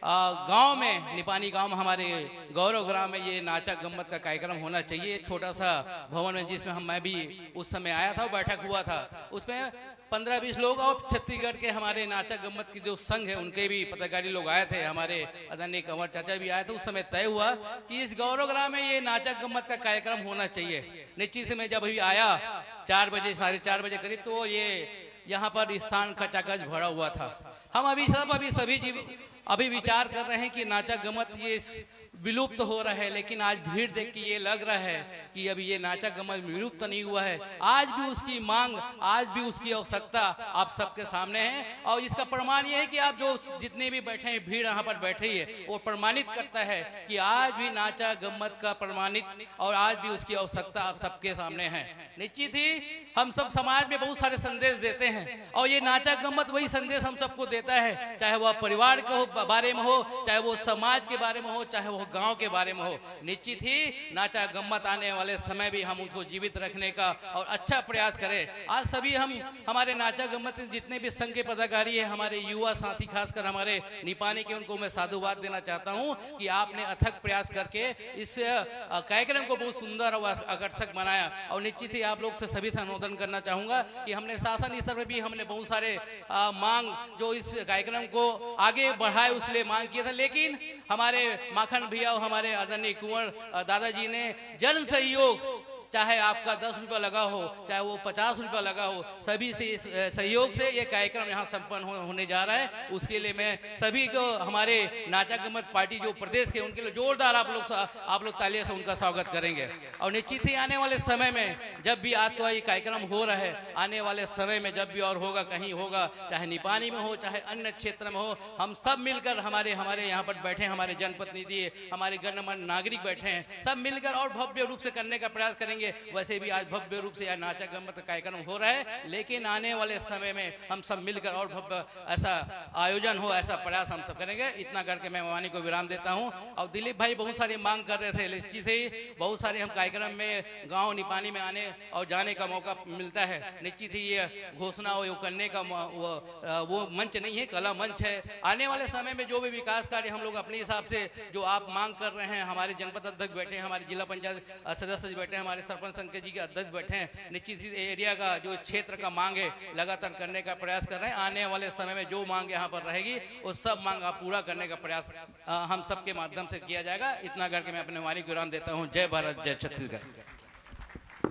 अ, गांव में, निपानी गांव में, हमारे गौरव ग्राम में ये नाचा गम्मत का कार्यक्रम होना चाहिए, छोटा सा भवन में, जिसमें हम, मैं भी उस समय आया था, बैठक हुआ था, उसमें पन्द्रह बीस लोग और छत्तीसगढ़ के हमारे नाचा गम्मत की जो संघ है, उनके भी पदाधिकारी लोग आए थे, हमारे आदरणीय कंवर चाचा भी आए थे। उस समय तय हुआ कि इस गौरव ग्राम में ये नाचा गम्मत का कार्यक्रम होना चाहिए। निश्चित से मैं जब अभी आया चार बजे, साढ़े चार बजे करीब, तो ये यहाँ पर स्थान खचाखच भरा हुआ था। हम अभी सब, अभी सभी जीव अभी विचार कर रहे हैं कि नाचा गम्मत ये विलुप्त हो रहा है, लेकिन आज भीड़ देख के ये लग रहा है कि अभी ये नाचा गम्मत विलुप्त नहीं हुआ है। आज भी उसकी मांग, आज भी उसकी आवश्यकता आप सबके सामने है, और इसका प्रमाण ये है कि आप जो जितने भी बैठे हैं, भीड़ यहाँ पर बैठी है, वो प्रमाणित करता है कि आज भी नाचा गम्मत का प्रमाणित और आज भी उसकी आवश्यकता आप सबके सामने है। निश्चित ही हम सब समाज में बहुत सारे संदेश देते हैं, और ये नाचा गम्मत वही संदेश हम सबको देता है, चाहे वह परिवार के हो, ब-, बारे में हो, चाहे वो समाज के बारे में हो, चाहे वो गांव के बारे में हो। निश्चित ही नाचा गम्मत आने वाले समय भी हम उसको जीवित रखने का और अच्छा प्रयास करें। आज सभी हम, हमारे नाचा गम्मत के जितने भी संघ के पदाधिकारी हैं, हमारे युवा साथी, खासकर हमारे निपानी के, उनको मैं साधुवाद देना चाहता हूँ कि आपने अथक प्रयास करके इस, अ, कार्यक्रम को बहुत सुंदर और आकर्षक बनाया। और निश्चित ही आप लोग से सभी से अनुमोदन करना चाहूँगा कि हमने शासन स्तर पर भी हमने बहुत सारे, अ, मांग जो इस कार्यक्रम को आगे बढ़ाए, उसलिए मांग किया था, लेकिन हमारे माखन भैया और हमारे आदरणीय कुंवर, अ, दादाजी ने जन सहयोग, चाहे आपका दस रुपया लगा हो, चाहे वो पचास रुपया लगा हो, सभी से इस, अ, सहयोग से ये कार्यक्रम यहाँ संपन्न हो-, होने जा रहा है। उसके लिए मैं सभी को, हमारे नाचा गम्मत पार्टी जो प्रदेश के, उनके लिए जोरदार आप लोग सा-, आप लोग तालियों से उनका स्वागत करेंगे। और निश्चित ही आने वाले समय में जब भी आज तो ये कार्यक्रम हो रहा है, आने वाले समय में जब भी और होगा, कहीं होगा, चाहे निपानी में हो, चाहे अन्य क्षेत्र में हो, हम सब मिलकर, हमारे, हमारे यहाँ पर बैठे हमारे जनप्रतिनिधि, हमारे गणमान्य नागरिक बैठे हैं, सब मिलकर और भव्य रूप से करने का प्रयास करेंगे। वैसे भी आज भव्य रूप से यह नाचा गम्मत का कार्यक्रम हो रहा है, लेकिन आने वाले समय में हम सब मिलकर और भव्य ऐसा आयोजन हो, ऐसा प्रयास हम सब करेंगे। इतना करके मैं वाणी को विराम देता हूँ। और दिलीप भाई बहुत सारी मांग कर रहे थे, निश्चित ही बहुत सारे हम कार्यक्रम में गांव निपानी में आने और जाने का मौका मिलता है। निश्चित ही ये घोषणा वो करने का म-, वो, अ, वो मंच नहीं है, कला मंच है। आने वाले समय में जो भी विकास कार्य हम लोग अपने हिसाब से जो आप मांग कर रहे हैं, हमारे जनपद अध्यक्ष बैठे हैं, हमारे जिला पंचायत, अ, सदस्य बैठे हैं, हमारे सरपंच संघ के जी के अध्यक्ष बैठे हैं, निश्चित ही एरिया का जो क्षेत्र का मांग है लगातार करने का प्रयास कर रहे हैं। आने वाले समय में जो मांग यहाँ पर रहेगी, वो सब मांग आप पूरा करने का प्रयास, अ, हम सबके माध्यम से किया जाएगा। इतना करके मैं अपने वाणी को विराम देता हूँ। जय भारत, जय छत्तीसगढ़।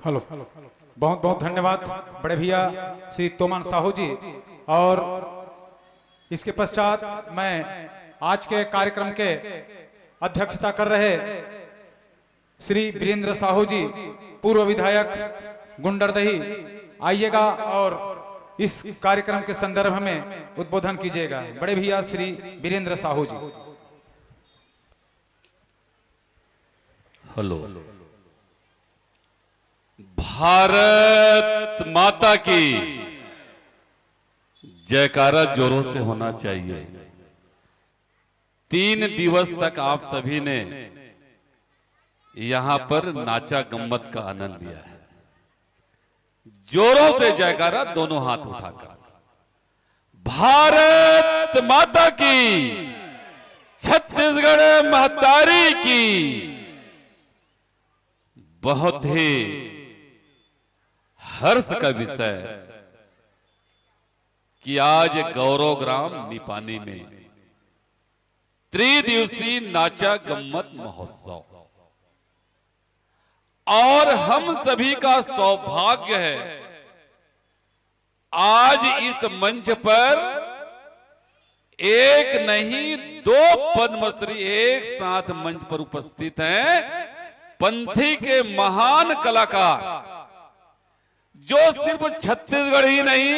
हेलो, बहुत बहुत धन्यवाद बड़े भैया श्री तोमन साहू जी। और इसके पश्चात मैं आज के कार्यक्रम के अध्यक्षता कर रहे श्री वीरेंद्र साहू जी, पूर्व विधायक गुंडरदही, आइएगा और इस कार्यक्रम के संदर्भ में उद्बोधन कीजिएगा। बड़े भैया श्री वीरेंद्र साहू जी। हेलो। भारत माता की जयकारा जोरों से होना चाहिए। तीन दिवस तक आप सभी ने यहाँ पर नाचा गम्मत का आनंद लिया है। जोरों से जयकारा, दोनों हाथ उठाकर, भारत माता की, छत्तीसगढ़ महतारी की। बहुत ही हर्ष का विषय कि आज गौरव ग्राम निपानी में त्रिदिवसीय नाचा गम्मत महोत्सव। और हम सभी का सौभाग्य है, आज इस मंच पर एक नहीं, दो पद्मश्री एक साथ मंच पर उपस्थित हैं। पंथी के महान कलाकार, जो सिर्फ छत्तीसगढ़ ही नहीं,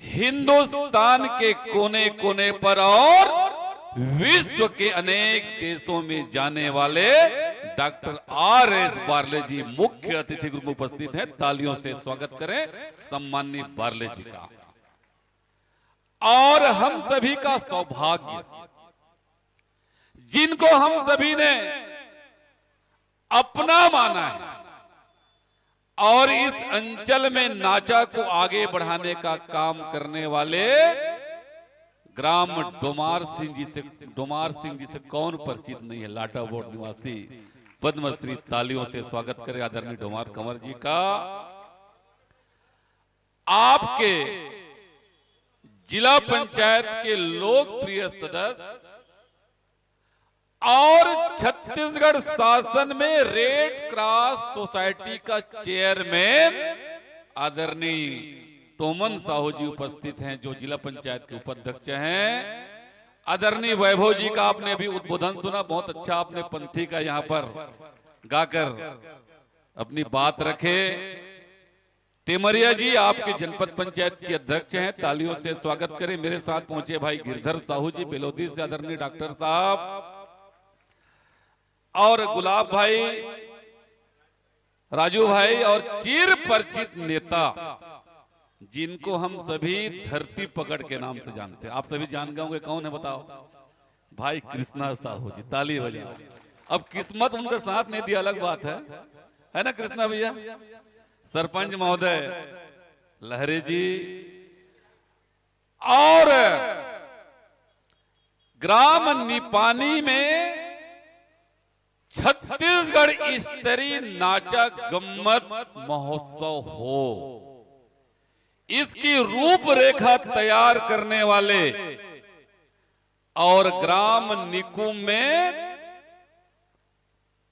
हिंदुस्तान के कोने कोने पर और विश्व के अनेक देशों में जाने वाले डॉक्टर आर एस बारले जी मुख्य अतिथि के रूप में उपस्थित हैं। तालियों से स्वागत करें सम्माननीय बारले जी का। और हम सभी का सौभाग्य, जिनको हम सभी ने अपना माना है और इस अंचल में नाचा को आगे बढ़ाने का काम करने वाले ग्राम डोमार सिंह जी से, डोमार सिंह जी से कौन परिचित नहीं है, लाटाबोट निवासी पद्मश्री। तालियों से स्वागत करें आदरणीय डोमार कंवर जी का। आपके जिला पंचायत के लोकप्रिय सदस्य और छत्तीसगढ़ शासन में रेड क्रॉस सोसाइटी का चेयरमैन आदरणीय टोमन साहू जी उपस्थित हैं, जो जिला पंचायत के उपाध्यक्ष हैं। आदरणीय वैभव जी का आपने अभी उद्बोधन सुना, बहुत अच्छा आपने पंथी का यहाँ पर गाकर अपनी बात रखे। टेमरिया जी, आपके जनपद पंचायत के अध्यक्ष हैं, तालियों से स्वागत करें। मेरे साथ पहुंचे भाई गिरधर साहू जी बेलोदी से, आदरणीय डॉक्टर साहब, और गुलाब भाई, राजू भाई और चिर परिचित नेता, जिनको हम सभी धरती पकड़ के नाम से जानते हैं। आप सभी जान गए होंगे कौन है, बताओ? भाई कृष्णा साहू जी, ताली बजाओ। अब किस्मत उनका साथ नहीं दिया, अलग बात है, है ना कृष्णा भैया? सरपंच महोदय लहरे जी और ग्राम निपानी में छत्तीसगढ़ स्तरीय नाचा गम्मत महोत्सव हो, इसकी रूपरेखा तैयार करने वाले और ग्राम निकुम में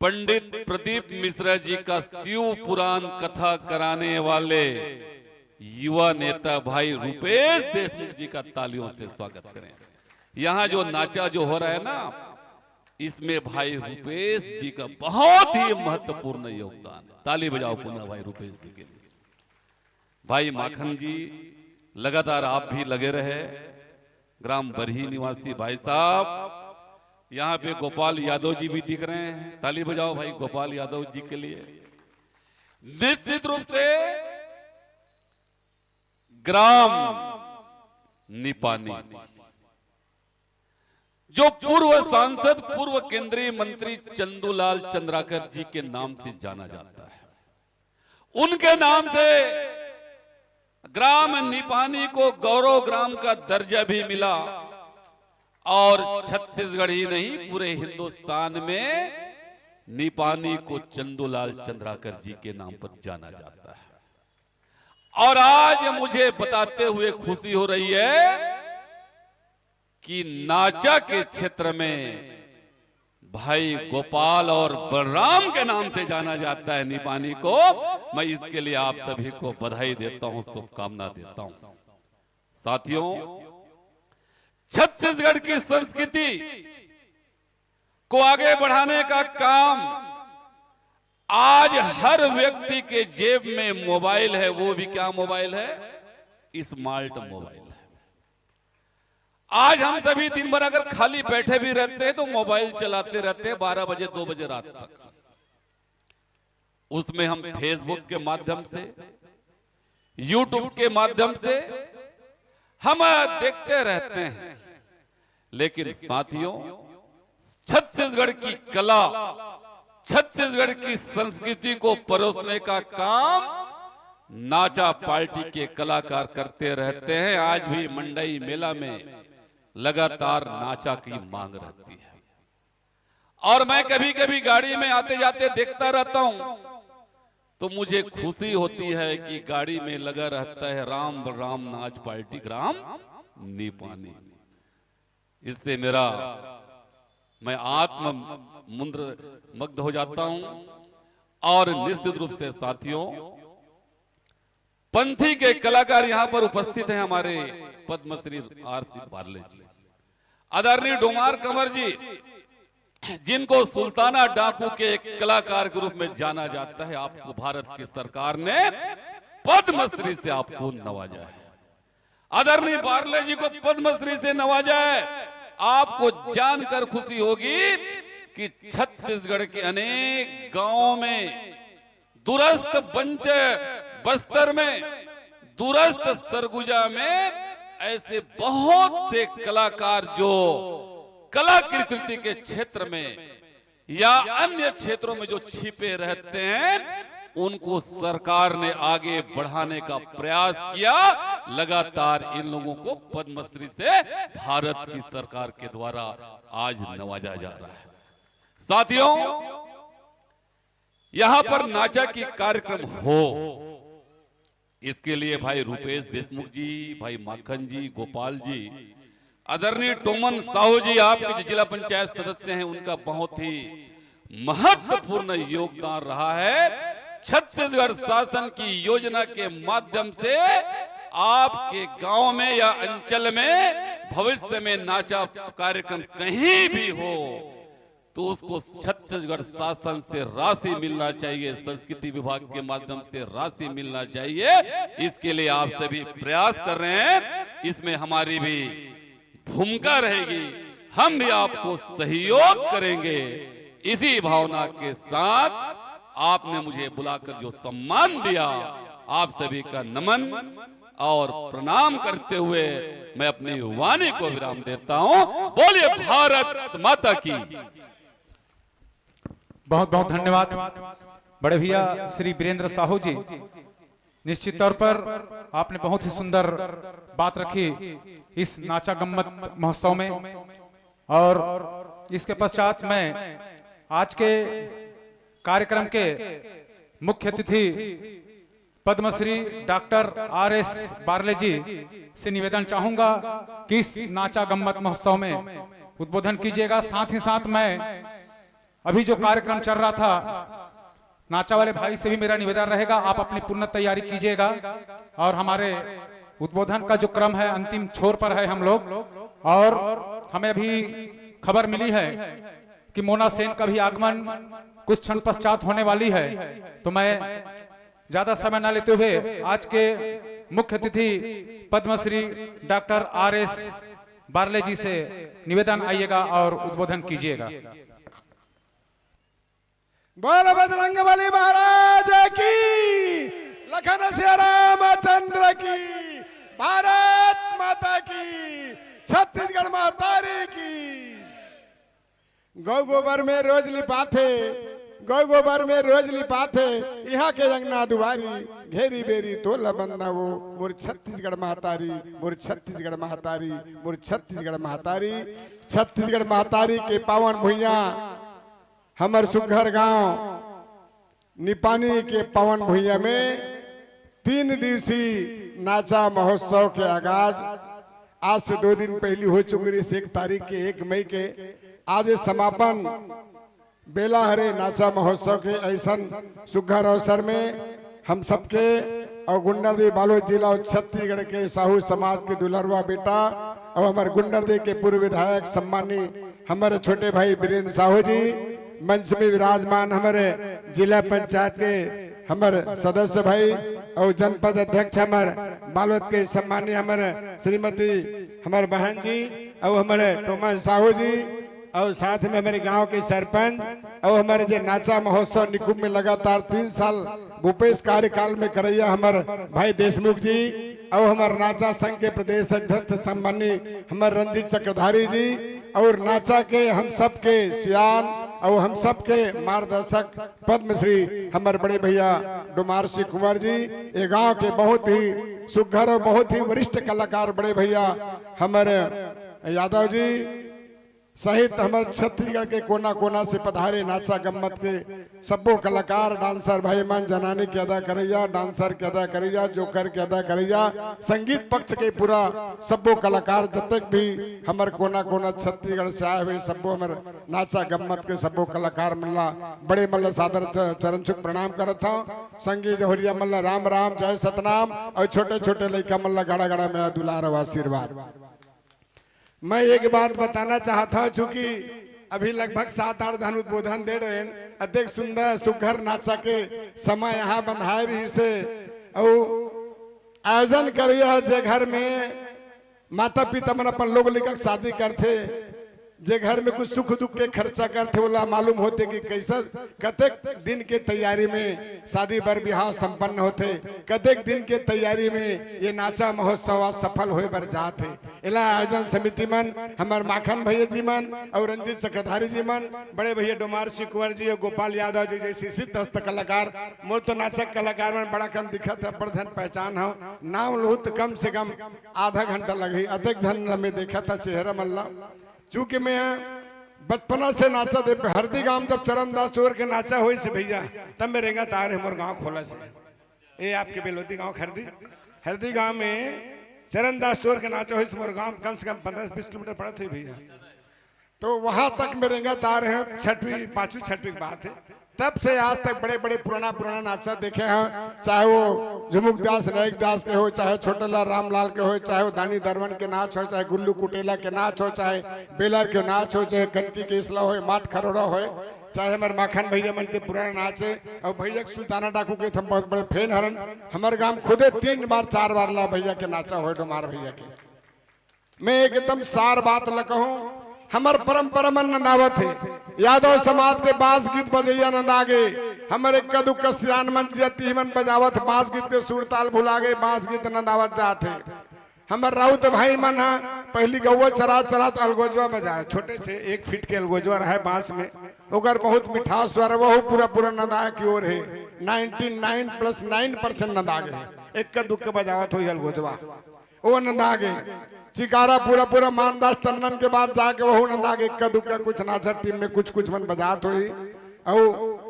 पंडित प्रदीप मिश्रा जी का शिव पुराण कथा कराने वाले युवा नेता भाई रुपेश देशमुख जी का तालियों से स्वागत करें। यहाँ जो नाचा जो हो रहा है ना, इसमें भाई रुपेश जी का बहुत ही महत्वपूर्ण योगदान है। ताली बजाओ पुनः भाई रुपेश जी के लिए। भाई माखन जी, लगातार आप भी लगे रहे। ग्राम बरही निवासी भाई साहब, यहाँ पे गोपाल यादव जी भी दिख रहे हैं, ताली बजाओ भाई गोपाल यादव जी के लिए। निश्चित रूप से ग्राम निपानी, जो पूर्व सांसद, पूर्व केंद्रीय मंत्री चंदूलाल चंद्राकर जी के नाम से जाना जाता है, उनके नाम से ग्राम निपानी को गौरव ग्राम का दर्जा भी मिला और छत्तीसगढ़ ही नहीं, पूरे हिंदुस्तान में निपानी को चंदूलाल चंद्राकर जी के नाम पर जाना जाता है। और आज मुझे बताते हुए खुशी हो रही है कि नाचा के क्षेत्र में भाई गोपाल और बलराम के नाम से जाना जाता है निपानी को। मैं इसके लिए आप सभी को बधाई देता हूं, शुभकामना देता हूं। साथियों, छत्तीसगढ़ की संस्कृति को आगे बढ़ाने का काम आज हर व्यक्ति के जेब में मोबाइल है। वो भी क्या मोबाइल है? स्मार्ट मोबाइल है। आज हम सभी दिन भर अगर खाली बैठे भी रहते हैं तो मोबाइल चलाते रहते हैं, बारह बजे, दो बजे रात तक। उसमें हम Facebook के माध्यम से, YouTube के माध्यम से हम देखते रहते हैं। लेकिन साथियों, छत्तीसगढ़ की कला, छत्तीसगढ़ की संस्कृति को परोसने का काम नाचा पार्टी के कलाकार करते रहते हैं। आज भी मंडई मेला में लगातार नाचा की मांग रहती है। और मैं कभी कभी गाड़ी में आते जाते देखता रहता हूं, तो मुझे खुशी होती है कि गाड़ी में लगा रहता है राम राम नाच पार्टी ग्राम निपानी। इससे मेरा, मैं आत्म मुंद्र मग्न हो जाता हूं। और निश्चित रूप से साथियों, पंथी के कलाकार यहां पर उपस्थित हैं, हमारे पद्मश्री आर सी बारले जी, आदरणीय डोमार कंवर जी, जिनको सुल्ताना डाकू के एक कलाकार के रूप में जाना जाता है। आपको भारत की सरकार ने पद्मश्री से आपको नवाजा है। आदरणीय बारले जी को पद्मश्री से नवाजा है। आपको जानकर खुशी होगी कि छत्तीसगढ़ के अनेक गांवों में, दूरस्थ बंच बस्तर में, दूरस्थ सरगुजा में ऐसे बहुत से कलाकार जो कलाकृति के क्षेत्र में या अन्य क्षेत्रों में जो छिपे रहते हैं, उनको सरकार ने आगे बढ़ाने का प्रयास किया। लगातार इन लोगों को पद्मश्री से भारत की सरकार के द्वारा आज नवाजा जा रहा है। साथियों, यहां पर नाचा की कार्यक्रम हो, इसके लिए भाई रूपेश देशमुख जी, भाई माखन जी, गोपाल जी, आदरणीय टोमन साहू जी, आपके जो जिला पंचायत सदस्य हैं, उनका बहुत ही महत्वपूर्ण योगदान रहा है। छत्तीसगढ़ शासन की योजना के माध्यम से आपके गांव में या अंचल में भविष्य में नाचा कार्यक्रम कहीं भी हो, तो उसको छत्तीसगढ़ शासन से राशि मिलना चाहिए, संस्कृति विभाग के माध्यम से राशि मिलना चाहिए। इसके लिए आप सभी प्रयास कर रहे हैं, इसमें हमारी भी भूमिका रहेगी, हम भी आपको सहयोग करेंगे। इसी भावना के साथ आपने मुझे बुलाकर जो सम्मान दिया, आप सभी का नमन और प्रणाम करते हुए मैं अपनी वाणी को विराम देता हूं। बोलिए भारत माता की। बहुत बहुत धन्यवाद बड़े भैया श्री वीरेंद्र साहू जी। निश्चित तौर पर आपने बहुत ही सुंदर बात रखी इस नाचा गम्मत महोत्सव में। और इसके पश्चात मैं आज के कार्यक्रम के मुख्य अतिथि Padmashri doctor R S Barle ji से निवेदन चाहूंगा कि इस नाचा गम्मत महोत्सव में उद्बोधन कीजिएगा। साथ ही साथ मैं अभी जो कार्यक्रम चल रहा था, नाचा वाले भाई से भी मेरा निवेदन रहेगा, आप अपनी पूर्ण तैयारी कीजिएगा। और हमारे उद्बोधन का जो क्रम है, अंतिम छोर पर है हम लोग। और हमें अभी खबर मिली है कि मोना सेन का भी आगमन कुछ क्षण पश्चात होने वाली है। तो मैं ज्यादा समय न लेते हुए आज के मुख्य अतिथि Padmashri doctor R S Barle ji से निवेदन, आइएगा और उद्बोधन कीजिएगा। बोल बजरंग बली महाराज की, लखन सिया रामचंद्र की, भारत माता की, छत्तीसगढ़ महतारी की। गौ गोबर में रोज लिपाथे, गौ गोबर में रोज लिपाथे, इहाँ के अंगना दुआरी घेरी बेरी तोला बंदा वो मोर छत्तीसगढ़ महतारी, मोर छत्तीसगढ़ महतारी, मोर छत्तीसगढ़ महतारी। छत्तीसगढ़ महतारी के पावन भुइयां, हमर सुघर गांव निपानी के पावन भुइयां में तीन दिवसीय नाचा महोत्सव के आगाज आज से दो दिन पहली हो चुके रहिस, एक तारीख के, एक मई के। आज समापन बेला हरे नाचा महोत्सव के। ऐसन सुघर अवसर में हम सबके और गुंडरदेव बालोद जिला और छत्तीसगढ़ के साहू समाज के दुलरवा बेटा और हमर गुंडरदेव के पूर्व विधायक सम्मानी हमर छोटे भाई वीरेंद्र साहू जी, मंच में विराजमान हमर जिला पंचायत के हमर सदस्य भाई और जनपद अध्यक्ष हमर बालोद के सम्मानी हमर श्रीमती हमर बहन जी और हमर टोमन साहू जी और साथ में हमर गांव के सरपंच और हमर जे नाचा महोत्सव निकुंभ में लगातार तीन साल भूपेश कार्यकाल में करैया हमर भाई देशमुख जी और हमर नाचा संघ के प्रदेश अध्यक्ष सम्मानी हमर रंजीत चक्रधारी जी और नाचा के हम सबके सियान और हम सबके मार्गदर्शक पद्मश्री हमर बड़े भैया डोमार सिंह कुंवर जी, ये गांव के बहुत ही सुघर और बहुत ही वरिष्ठ कलाकार बड़े भैया हमर यादव जी, सहित हमर छत्तीसगढ़ के कोना कोना से पधारे नाचा गम्मत के सब्बो कलाकार, डांसर भाई मन, जनानी के अदा करइया, डांसर के अदा करइया, जोकर के अदा करइया, संगीत पक्ष के पूरा सब्बो कलाकार, जतेक भी हमर कोना कोना छत्तीसगढ़ से आए हुए सब्बो हमर नाचा गम्मत के सब्बो कलाकार मन ला, बड़े मन ला सादर च-, चरण छुक प्रणाम करत हौं। संगी जहुरिया मन ला राम राम, जय सतनाम, अउ छोटे छोटे लइका मन ला गाड़ा गाड़ा में दुलार अउ आशीर्वाद। मैं एक बात बताना चाहत हौं, चूंकि अभी लगभग सात आठ झन उद्बोधन दे रहेन, अतेक सुंदर सुघर नाचा के समय यहाँ बंधाए रहिसे, अउ आयोजन करइया जे घर में माता पिता मन अपन लोग लइका के शादी करथे, जे घर में कुछ सुख दुख के खर्चा करथे, ओला मालूम होथे कि कइसा, कतेक दिन के तैयारी में शादी बर बिहाव संपन्न होथे, कतेक दिन के तैयारी में ये नाचा महोत्सव आज सफल होए बर जात हे। एला आयोजन समिति मन, हमर माखन भैया जी मन अउ रंजीत चक्रधारी जी मन, बड़े भैया डोमार सिंह कुंवर जी अउ गोपाल यादव जी जइसे सिद्ध हस्त कलाकार, मोर तो नाचक कलाकार मन बड़ा कम दिखत हे, अब्बड़ झन पहचान हौं, नाम लुहूं त कम से कम आधा घंटा लगही, अतेक झन ल मैं देखत हौं चेहरा मन ला। चूंकि मैं बचपना से नाचा दे, हरदी गांव जब चरणदास चोर के नाचा होइस भैया, तब मैं रेंगत आए रहें मोर गांव खोला से। ए आपके बेलोदी गांव हरदी, हरदी गांव में चरणदास चोर के नाचा होइस मोर गांव, कम से कम पन्द्रह से बीस किलोमीटर पड़त होही भैया। तो वहां तक मैं रेंगत आ रहें, छठवीं, पांचवीं छठवीं की बात हे। तब से आज तक बड़े बड़े पुराना पुराना नाचा देखे हौं, चाहे वो झुमुक दास, नायक दास के होय, चाहे छोटेलाल रामलाल के होय, चाहे वो दानी दरवन के नाच होय, चाहे गुल्लू कुटेला के नाच होय, चाहे बेलर के नाच होय, चाहे कनकी केसला होय, माट खरोरा होय, चाहे हमर माखन भैया मन के पुराना नाच हे। अउ भैया के सुल्ताना डाकू के त हम बहुत बड़े fan हरन। हमर गांव खुदे तीन बार चार बार ला भैया के नाचा होय, डोमार भैया के। मैं एकदम सार बात ल कहूं, हमर परंपरा मन नंदावत हे। यादव समाज के बांस गीत बजइया नंदा गे, हमर एक्का दुक्का सियान मन जिया तिही मन बजावत बांस गीत के सुर ताल भुला गे, बांस गीत नंदावत जात हे। हमर राउत भाई मन ह पहिली गउवा चरा चरा त अलगोजवा बजाए, छोटे से एक फीट के अलगोजवा रहय बांस में, ओकर बहुत मिठास स्वर, वहू पूरा पूरा नंदा के ओर हे। Ninety nine plus nine percent नंदा गे हे, एक्का दुक्का बजावत होही अलगोजवा। ओ नंदा गे। चिकारा पूरा पूरा मानदास टंडन के बाद जाके वहू नंदा गे, एक्का दुक्का कुछ नाचा टीम में कुछ कुछ मन बजात होही। अउ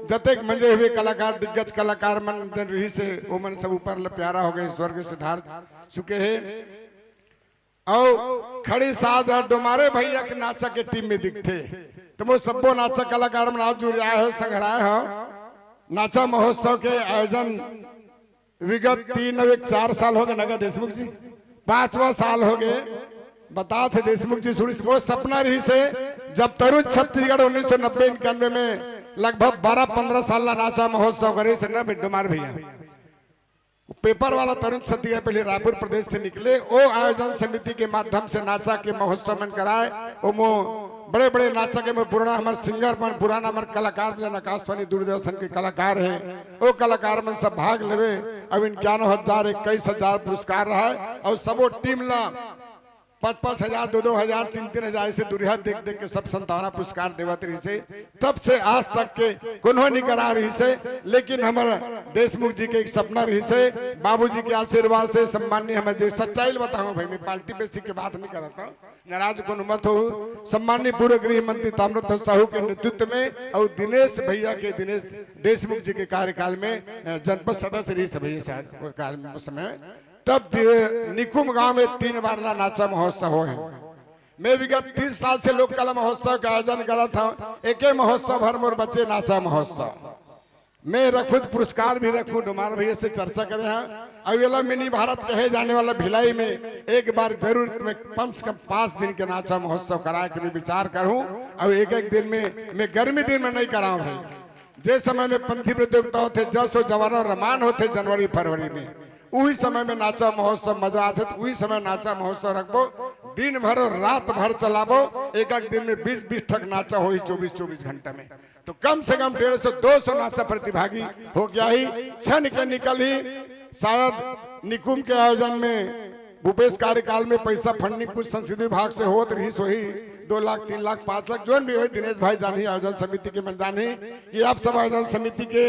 जतेक मंजे हुए कलाकार, दिग्गज कलाकार मन जन रहिसे, ओ मन सब ऊपर ल प्यारा हो गे, स्वर्ग सिधार चुके हे। अउ खड़ी साज ह डोमारे भैया के नाचा के टीम में दिखथे। त मोर सब्बो नाचा कलाकार मन आज जुरियाए हो, संघराए हो। नाचा महोत्सव के आयोजन विगत तीन, अब एक चार साल हो गे ना गा देशमुख जी, पांचवा साल हो गे। बतात हे देशमुख जी, सुनिस मोर सपना रहिसे, जब तरुण छत्तीसगढ़ उन्नीस सौ नब्बे इक्यानवे में लगभग बारह पन्द्रह साल ला नाचा महोत्सव करिस ना डोमार भैया। पेपर वाला तरुण छत्तीसगढ़ पहले रायपुर प्रदेश से निकले, ओ आयोजन समिति के माध्यम से नाचा के महोत्सव मन कराए। ओमो बड़े बड़े नाचा के में पुराना हमर सिंगर मन, पुराना हमर कलाकार मन, आकाशवाणी दूरदर्शन के कलाकार हे, ओ कलाकार मन सब भाग लेवे। अब इक्यानवे हजार, इक्कीस हजार पुरस्कार रहय, अउ सबो टीम ला पाँच पाँच हजार, दो दो हजार, तीन तीन हजार, ऐसे दुरिहा देख देख के सब संतावना पुरस्कार देवत रहिसे। तब से आज तक के कोनो नइ करा रहिसे, लेकिन हमर देशमुख जी के एक सपना रहिसे, बाबूजी के आशीर्वाद से सम्माननीय हमर देश, सच्चाई ल बताहूं भाई, मैं पार्टी बेसी के बात नइ करत हौं, नाराज कोनो मत हो। सम्माननीय पूर्व गृह मंत्री ताम्रध्वज साहू के नेतृत्व में अउ दिनेश भैया के, दिनेश देशमुख जी के कार्यकाल में, अ, जनपद सदस्य रहिसे भैया शायद वो कार्यकाल में, उस समय तब दि-, निकुम गांव में तीन बार ला नाचा महोत्सव होय हे। मैं विगत तीस साल से लोक कला महोत्सव के आयोजन करत हौं। एके महोत्सव हर मोर बचे नाचा महोत्सव। मैं रखूं त पुरस्कार भी रखूं, डोमार भैया से चर्चा करे हौं। अउ एला मिनी भारत कहे जाने वाला भिलाई में एक बार जरूर मैं कम से कम पांच दिन के नाचा महोत्सव कराए के मैं विचार करहूं। अउ एक एक दिन में, मैं गर्मी दिन में नइ कराऊं भाई, जे समय में पंथी प्रतियोगिता होथे, जस अउ जवाना रमान होथे जनवरी फरवरी में, उही समय में नाचा महोत्सव मजा आथे, त उही समय नाचा महोत्सव रखबो, दिन भर अउ रात भर चलाबो, एक एक दिन में बीस बीस ठक नाचा होही चौबीस चौबीस घंटा में, तो कम से कम डेढ़ सौ दो सौ नाचा प्रतिभागी हो गे ही, छन के निकलही। शायद निकुम के आयोजन में भूपेश कार्यकाल में पैसा फंडिंग कुछ संस्कृति विभाग से होत रहिस होही, दो लाख, तीन लाख, पांच लाख, जोन भी होही, दिनेश भाई जानही, आयोजन समिति के मन जानही कि आप सब आयोजन समिति के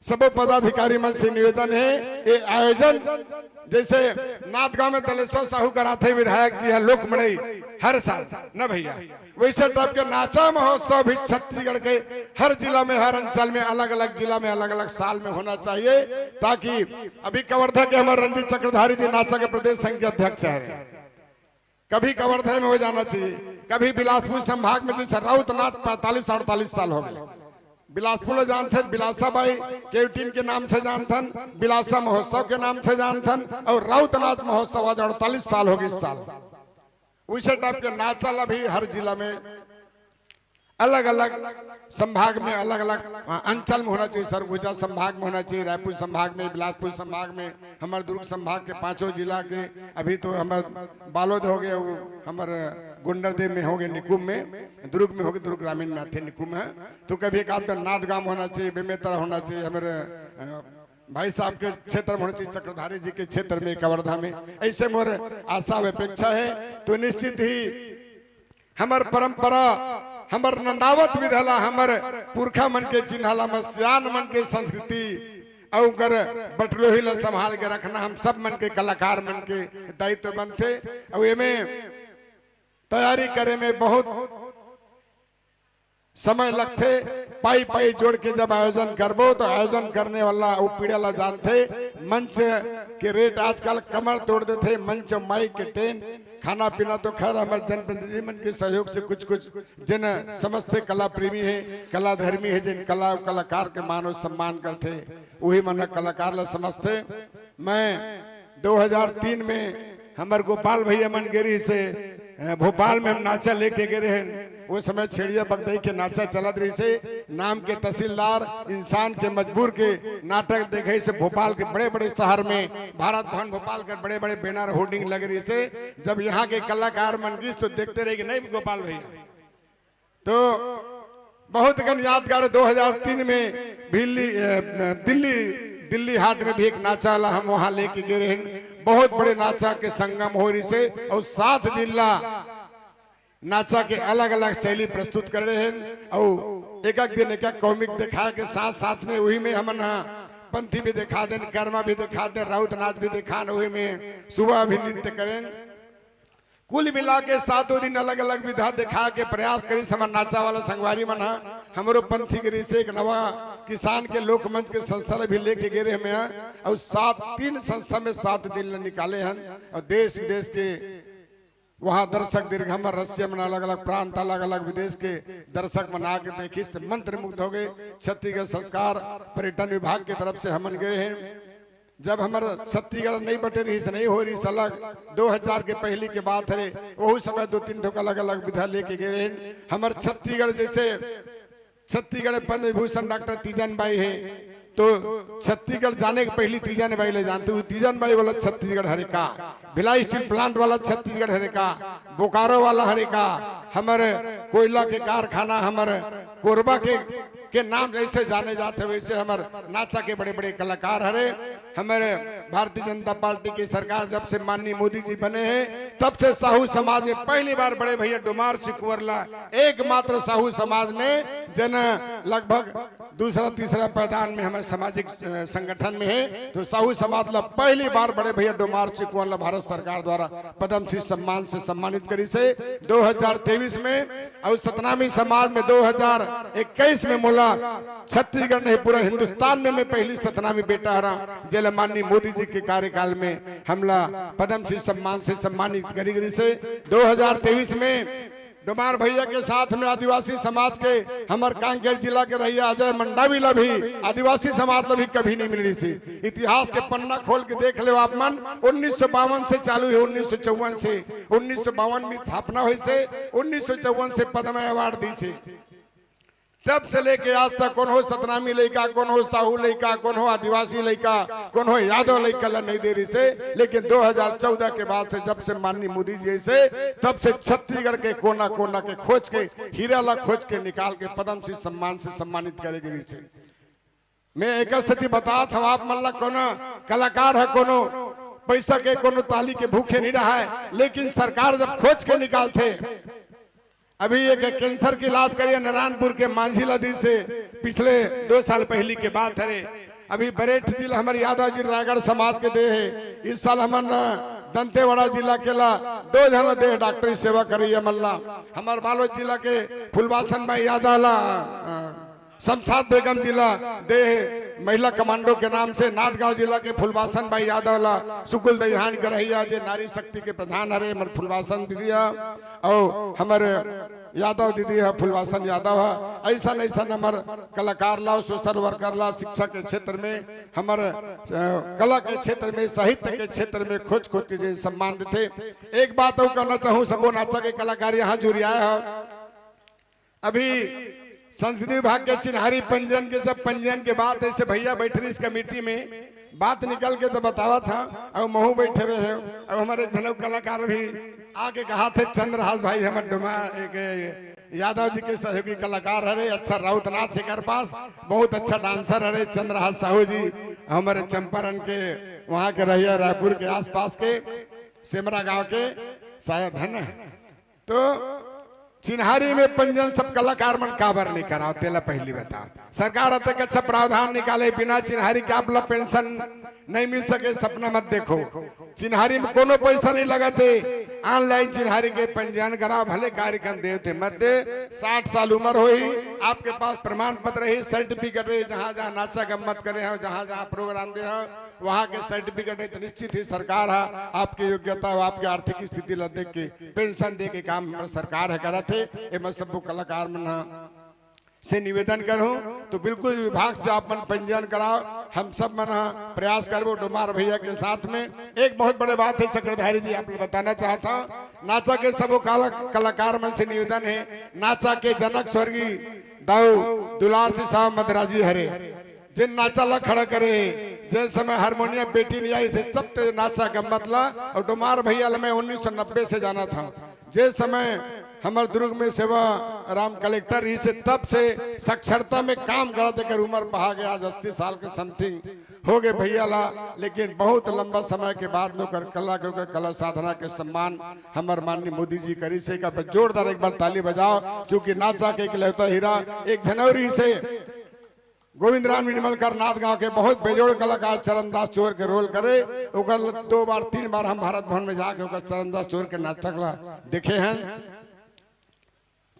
सबो पदाधिकारी मन से निवेदन हे, ये आयोजन जैसे नांदगांव में दलेश्वर साहू कराथे विधायक जी ह लोक मड़ई हर साल, न भैया, वैसे टाइप के नाचा महोत्सव भी छत्तीसगढ़ के हर जिला में, हर अंचल में, अलग-अलग जिला में, अलग-अलग साल में होना चाहिए, ताकि अभी कवर्धा के हमर रंजीत चक्रधारी जी नाचा के प्रदेश संघ के अध्यक्ष हे, कभी कवर्धा में हो जाना चाहिए, कभी बिलासपुर संभाग में, जैसे राउत नाच पैंतालीस अड़तालीस साल हो गए, बिलासपुर ला जानथे त बिलासा बाई केवटिन के नाम से जानथन, बिलासा महोत्सव के नाम से जानथन, और राउत नाच महोत्सव आज अड़तालीस साल हो गए इस साल। वैसे टाइप के नाचा ला भी हर जिला में अलग-अलग संभाग में, अलग-अलग, अ, अंचल में होना चाहिए। सरगुजा संभाग में होना चाहिए, रायपुर संभाग में, बिलासपुर संभाग में, हमर दुर्ग संभाग के पांचों जिला के, अभी तो हमर बालोद हो गए, वो हमर गुंडरदेव में हो गए, निकुम में, दुर्ग में हो गए, दुर्ग ग्रामीण में आथे निकुम हे। तो कभी एक आध नांदगांव होना चाहिए, बेमेतरा होना चाहिए, हमर, अ, भाई साहब के क्षेत्र में होना चाहिए, चक्रधारी जी के क्षेत्र में, कवर्धा में, ऐसे मोर आशा व अपेक्षा हे। तो निश्चित ही हमर परंपरा, हमर नंदावत विधा ला, हमर पुरखा मन के चिन्हा ला, हमर सियान मन के संस्कृति अउ उनकर बटलोही ला संभाल के रखना हम सब मन के, कलाकार मन के दायित्व बनथे। अउ एमे तैयारी करे में बहुत समय लगथे। पाई पाई जोड़ के जब आयोजन करबो, तो आयोजन करने वाला वो पीड़ा ला जानथे। मंच के रेट आजकल कमर तोड़ देथे, मंच, माइक के टेंट, खाना पीना तो खैर हमर जनप्रतिनिधि मन के सहयोग से कुछ कुछ जन समझथे, कला प्रेमी हे, कला धर्मी हे, जिन कला अउ कलाकार के मान अउ सम्मान करथे, वही मन कलाकार ला समझथे। मैं दो हज़ार तीन में हमर गोपाल भैया मन गे रहिसे, अ, भोपाल में हम नाचा लेके गे रहेन। वो समय छेड़िया बगदई के नाचा चलत रहिसे। नाम के तहसीलदार इंसान के मजबूर के नाटक देखे से भोपाल के बड़े-बड़े शहर में, भारत भवन भोपाल के बड़े-बड़े बैनर होर्डिंग लगे रहिसे। जब यहाँ के कलाकार मन गिस तो देखते रह गे नहीं गोपाल भैया। तो बहुत कन यादगार, दो हज़ार तीन में भिल्ली, अ, दिल्ली, दिल्ली हाट में भी एक नाचा ला हम वहाँ लेके गे रहेन। बहुत बड़े नाचा के संगम हो रहिसे अउ सात दिन ला नाचा के अलग-अलग शैली प्रस्तुत करे रहेन अउ एक एक दिन एक एक कॉमिक देखा के साथ साथ में वही में हमन हा पंथी भी देखा देन, कर्मा भी देखा देन, राउत नाच भी देखान, वही में सुबह भी नृत्य करेन। कुल मिला के सातों दिन अलग-अलग विधा देखा के प्रयास करिस हमर नाचा वाला संगवारी मन ह। हमरो पंथी गे रहिसे एक नवा किसान के लोकमंच के संस्था ल भी लेके गे रहे हमें ह। अउ सात, तीन संस्था में सात दिन ल निकाले हन अउ देश विदेश के वहाँ दर्शक दीर्घा म रसिया मन अलग-अलग प्रांत, अलग-अलग विदेश के दर्शक मन आके देखिस त मंत्रमुग्ध हो गए। छत्तीसगढ़ संस्कार पर्यटन विभाग के तरफ से हमन गए हैं। जब हमर छत्तीसगढ़ नहीं बटे रहिस, नहीं हो रहिस अलग, दो हज़ार के पहली के बात हरे, वहू समय दो तीन ठो अलग-अलग विधा लेके गए रहेन। हमर छत्तीसगढ़ जैसे छत्तीसगढ़ पद्म विभूषण डॉक्टर तीजन बाई हे, तो छत्तीसगढ़ जाने के पहली तीजन बाई ले जानते हो, तीजन बाई वाला छत्तीसगढ़ हरे का, भिलाई स्टील प्लांट वाला छत्तीसगढ़ हरे का, बोकारो वाला हरे का, हमर कोयला के कारखाना, हमर कोरबा के के नाम जैसे जाने जात हे, वैसे हमर नाचा के बड़े-बड़े कलाकार हरे। हमर भारतीय जनता पार्टी की सरकार जब से माननीय मोदी जी बने हैं, तब से साहू समाज में पहली बार बड़े भैया डोमार सिंह कुंवर ला एकमात्र साहू समाज में जन लगभग दूसरा तीसरा पायदान में हमर सामाजिक, अ, संगठन में हे, तो साहू समाज ला पहली बार बड़े भैया डोमार सिंह कुंवर ला भारत सरकार द्वारा पद्मश्री सम्मान से सम्मानित करिस हे दो हज़ार तेईस में। अउ सतनामी समाज में दो हज़ार इक्कीस में मोला छत्तीसगढ़ नहीं, पूरा हिंदुस्तान में मैं पहली सतनामी बेटा हरा, जेला माननीय मोदी जी के कार्यकाल में हमला पद्मश्री सम्मान से सम्मानित करी गई से। दो हज़ार तेईस में डोमार भैया के साथ में आदिवासी समाज के हमर कांकेर जिला के रहिया अजय मंडावी ला भी, आदिवासी समाज ला भी कभी नहीं मिल रही थी। इतिहास के पन्ना खोल के देख ले आप मन, उन्नीस सौ बावन से चालू है, उन्नीस सौ चौवन से, उन्नीस सौ बावन में स्थापना हुई से, उन्नीस सौ चौवन से पद्म अवार्ड दी से। तब से लेके आज तक कोनो सतनामी लइका, कोनो साहू लइका, कोनो आदिवासी लइका, कोनो यादव लइका ला नहीं दे रही से। लेकिन दो हज़ार चौदह के बाद से, जब से माननीय मोदी जी से, तब से छत्तीसगढ़ के कोना कोना के खोज के, हीरा ला खोज के निकाल के पद्मश्री सम्मान से सम्मानित करे गई से। मैं एक सेती बतात हूँ आप मन ला, कोनो कलाकार है, कोनो पैसा के, कोनो ताली के भूखे नहीं रहा है, लेकिन सरकार जब खोज के निकालथे, अभी एक कैंसर के इलाज करिए नारायणपुर के मांझी नदी से, पिछले दो साल पहली के बात हरे। अभी बरेठ जिला हमर यादव जी रायगढ़ समाज के दे हे। इस साल हमन दंतेवाड़ा जिला के ला दो झन दे हे डॉक्टरी सेवा करइया मन ला। हमर बालोद जिला के फुलवासन बाई यादव ला, अ, शमशाद बेगम जिला दे हे महिला कमांडो के नाम से, नांदगांव जिला के फुलवासन बाई यादव ला सुकुल दईहान के रहइया जे नारी शक्ति के प्रधान हरे हमर फुलवासन दीदी ह, अउ हमर यादव दीदी ह, फुलवासन यादव ह। अइसन अइसन हमर कलाकार ला, सोशल वर्कर ला, शिक्षा के क्षेत्र में, हमर, अ, कला के क्षेत्र में, साहित्य के क्षेत्र में खोज खोज के जे सम्मान देथे। एक बात अउ कहना चाहूँ, सबो नाचा के कलाकार यहाँ जुरियाए ह। अभी संस्कृति विभाग के चिन्हारी पंजीयन के, जब पंजीयन के बात ऐसे भैया बैठ रही इस कमेटी में, बात निकल के तो बतावत ह, अउ महू बैठे रहे हो, अउ हमर एक झन अउ कलाकार भी आके कहाथे, चंद्रहास भाई हमर डोमा एक यादव जी के सहयोगी कलाकार हरे, अच्छा राउत नाच एकर पास, बहुत अच्छा डांसर हरे चंद्रहास साहू जी, हमर चंपारण के, वहाँ के रहइया, रायपुर के आसपास के, सेमरा गांव के शायद, है ना? तो चिन्हारी में पंजीयन सब कलाकार मन काबर नहीं कराओ, तेला पहली बताओ। सरकार अतेक अच्छा प्रावधान निकाले, बिना चिन्हारी के आप ला पेंशन नहीं मिल सके, सपना मत देखो। चिन्हारी में कोनो पैसा नहीं लगत हे, ऑनलाइन चिन्हारी के पंजीयन कराओ, भले कार्यक्रम देवत हे मत दे, साठ साल उम्र होही, आपके पास प्रमाण पत्र रही, सर्टिफिकेट रही, जहाँ जहाँ नाचा गम्मत करे हो, जहाँ जहाँ प्रोग्राम दे हो, वहाँ के सर्टिफिकेट रही, तो निश्चित ही सरकार ह आपके योग्यता अउ आपके आर्थिक स्थिति ला देख के पेंशन दे के काम हमर सरकार ह करत हे। एमा सब्बो कलाकार मन ह से निवेदन करहूँ, तो बिल्कुल विभाग से आप मन पंजीयन कराओ, हम सब मन ह प्रयास करबो डोमार भैया के साथ में। एक बहुत बड़े बात है चक्रधारी जी, आप लोग बताना चाहता हूँ, नाचा के सबो काला-, कलाकार मन से निवेदन है, नाचा के जनक स्वर्गीय दाऊ दुलार सिंह साहब मद्राजी हरे, जिन नाचा ला खड़ा करे, जिन समय हारमोनियम बेटी नहीं आई थे, तब ते नाचा गम्मत ला, अउ डोमार भैया ला मैं उन्नीस सौ नब्बे से जानत हूँ, जे समय हमर दुर्ग में सेवा राम कलेक्टर रहिसे, तब से साक्षरता में काम करत, एकर उम्र पहा गया, आज अस्सी साल के समथिंग हो गए भैया ला, लेकिन बहुत लंबा समय के बाद में ओकर कला के, ओकर कला साधना के सम्मान हमर माननीय मोदी जी करिसे, एकर पर जोरदार एक बार ताली बजाओ, चूंकि नाचा के इकलौता हीरा एक झन अउ रहिसे गोविंद राम निर्मलकर नांदगांव के बहुत बेजोड़ कलाकार चरणदास चोर के रोल करे, ओकर दो बार, तीन बार हम भारत भवन में जाके ओकर चरणदास चोर के नाटक ला देखे हैं।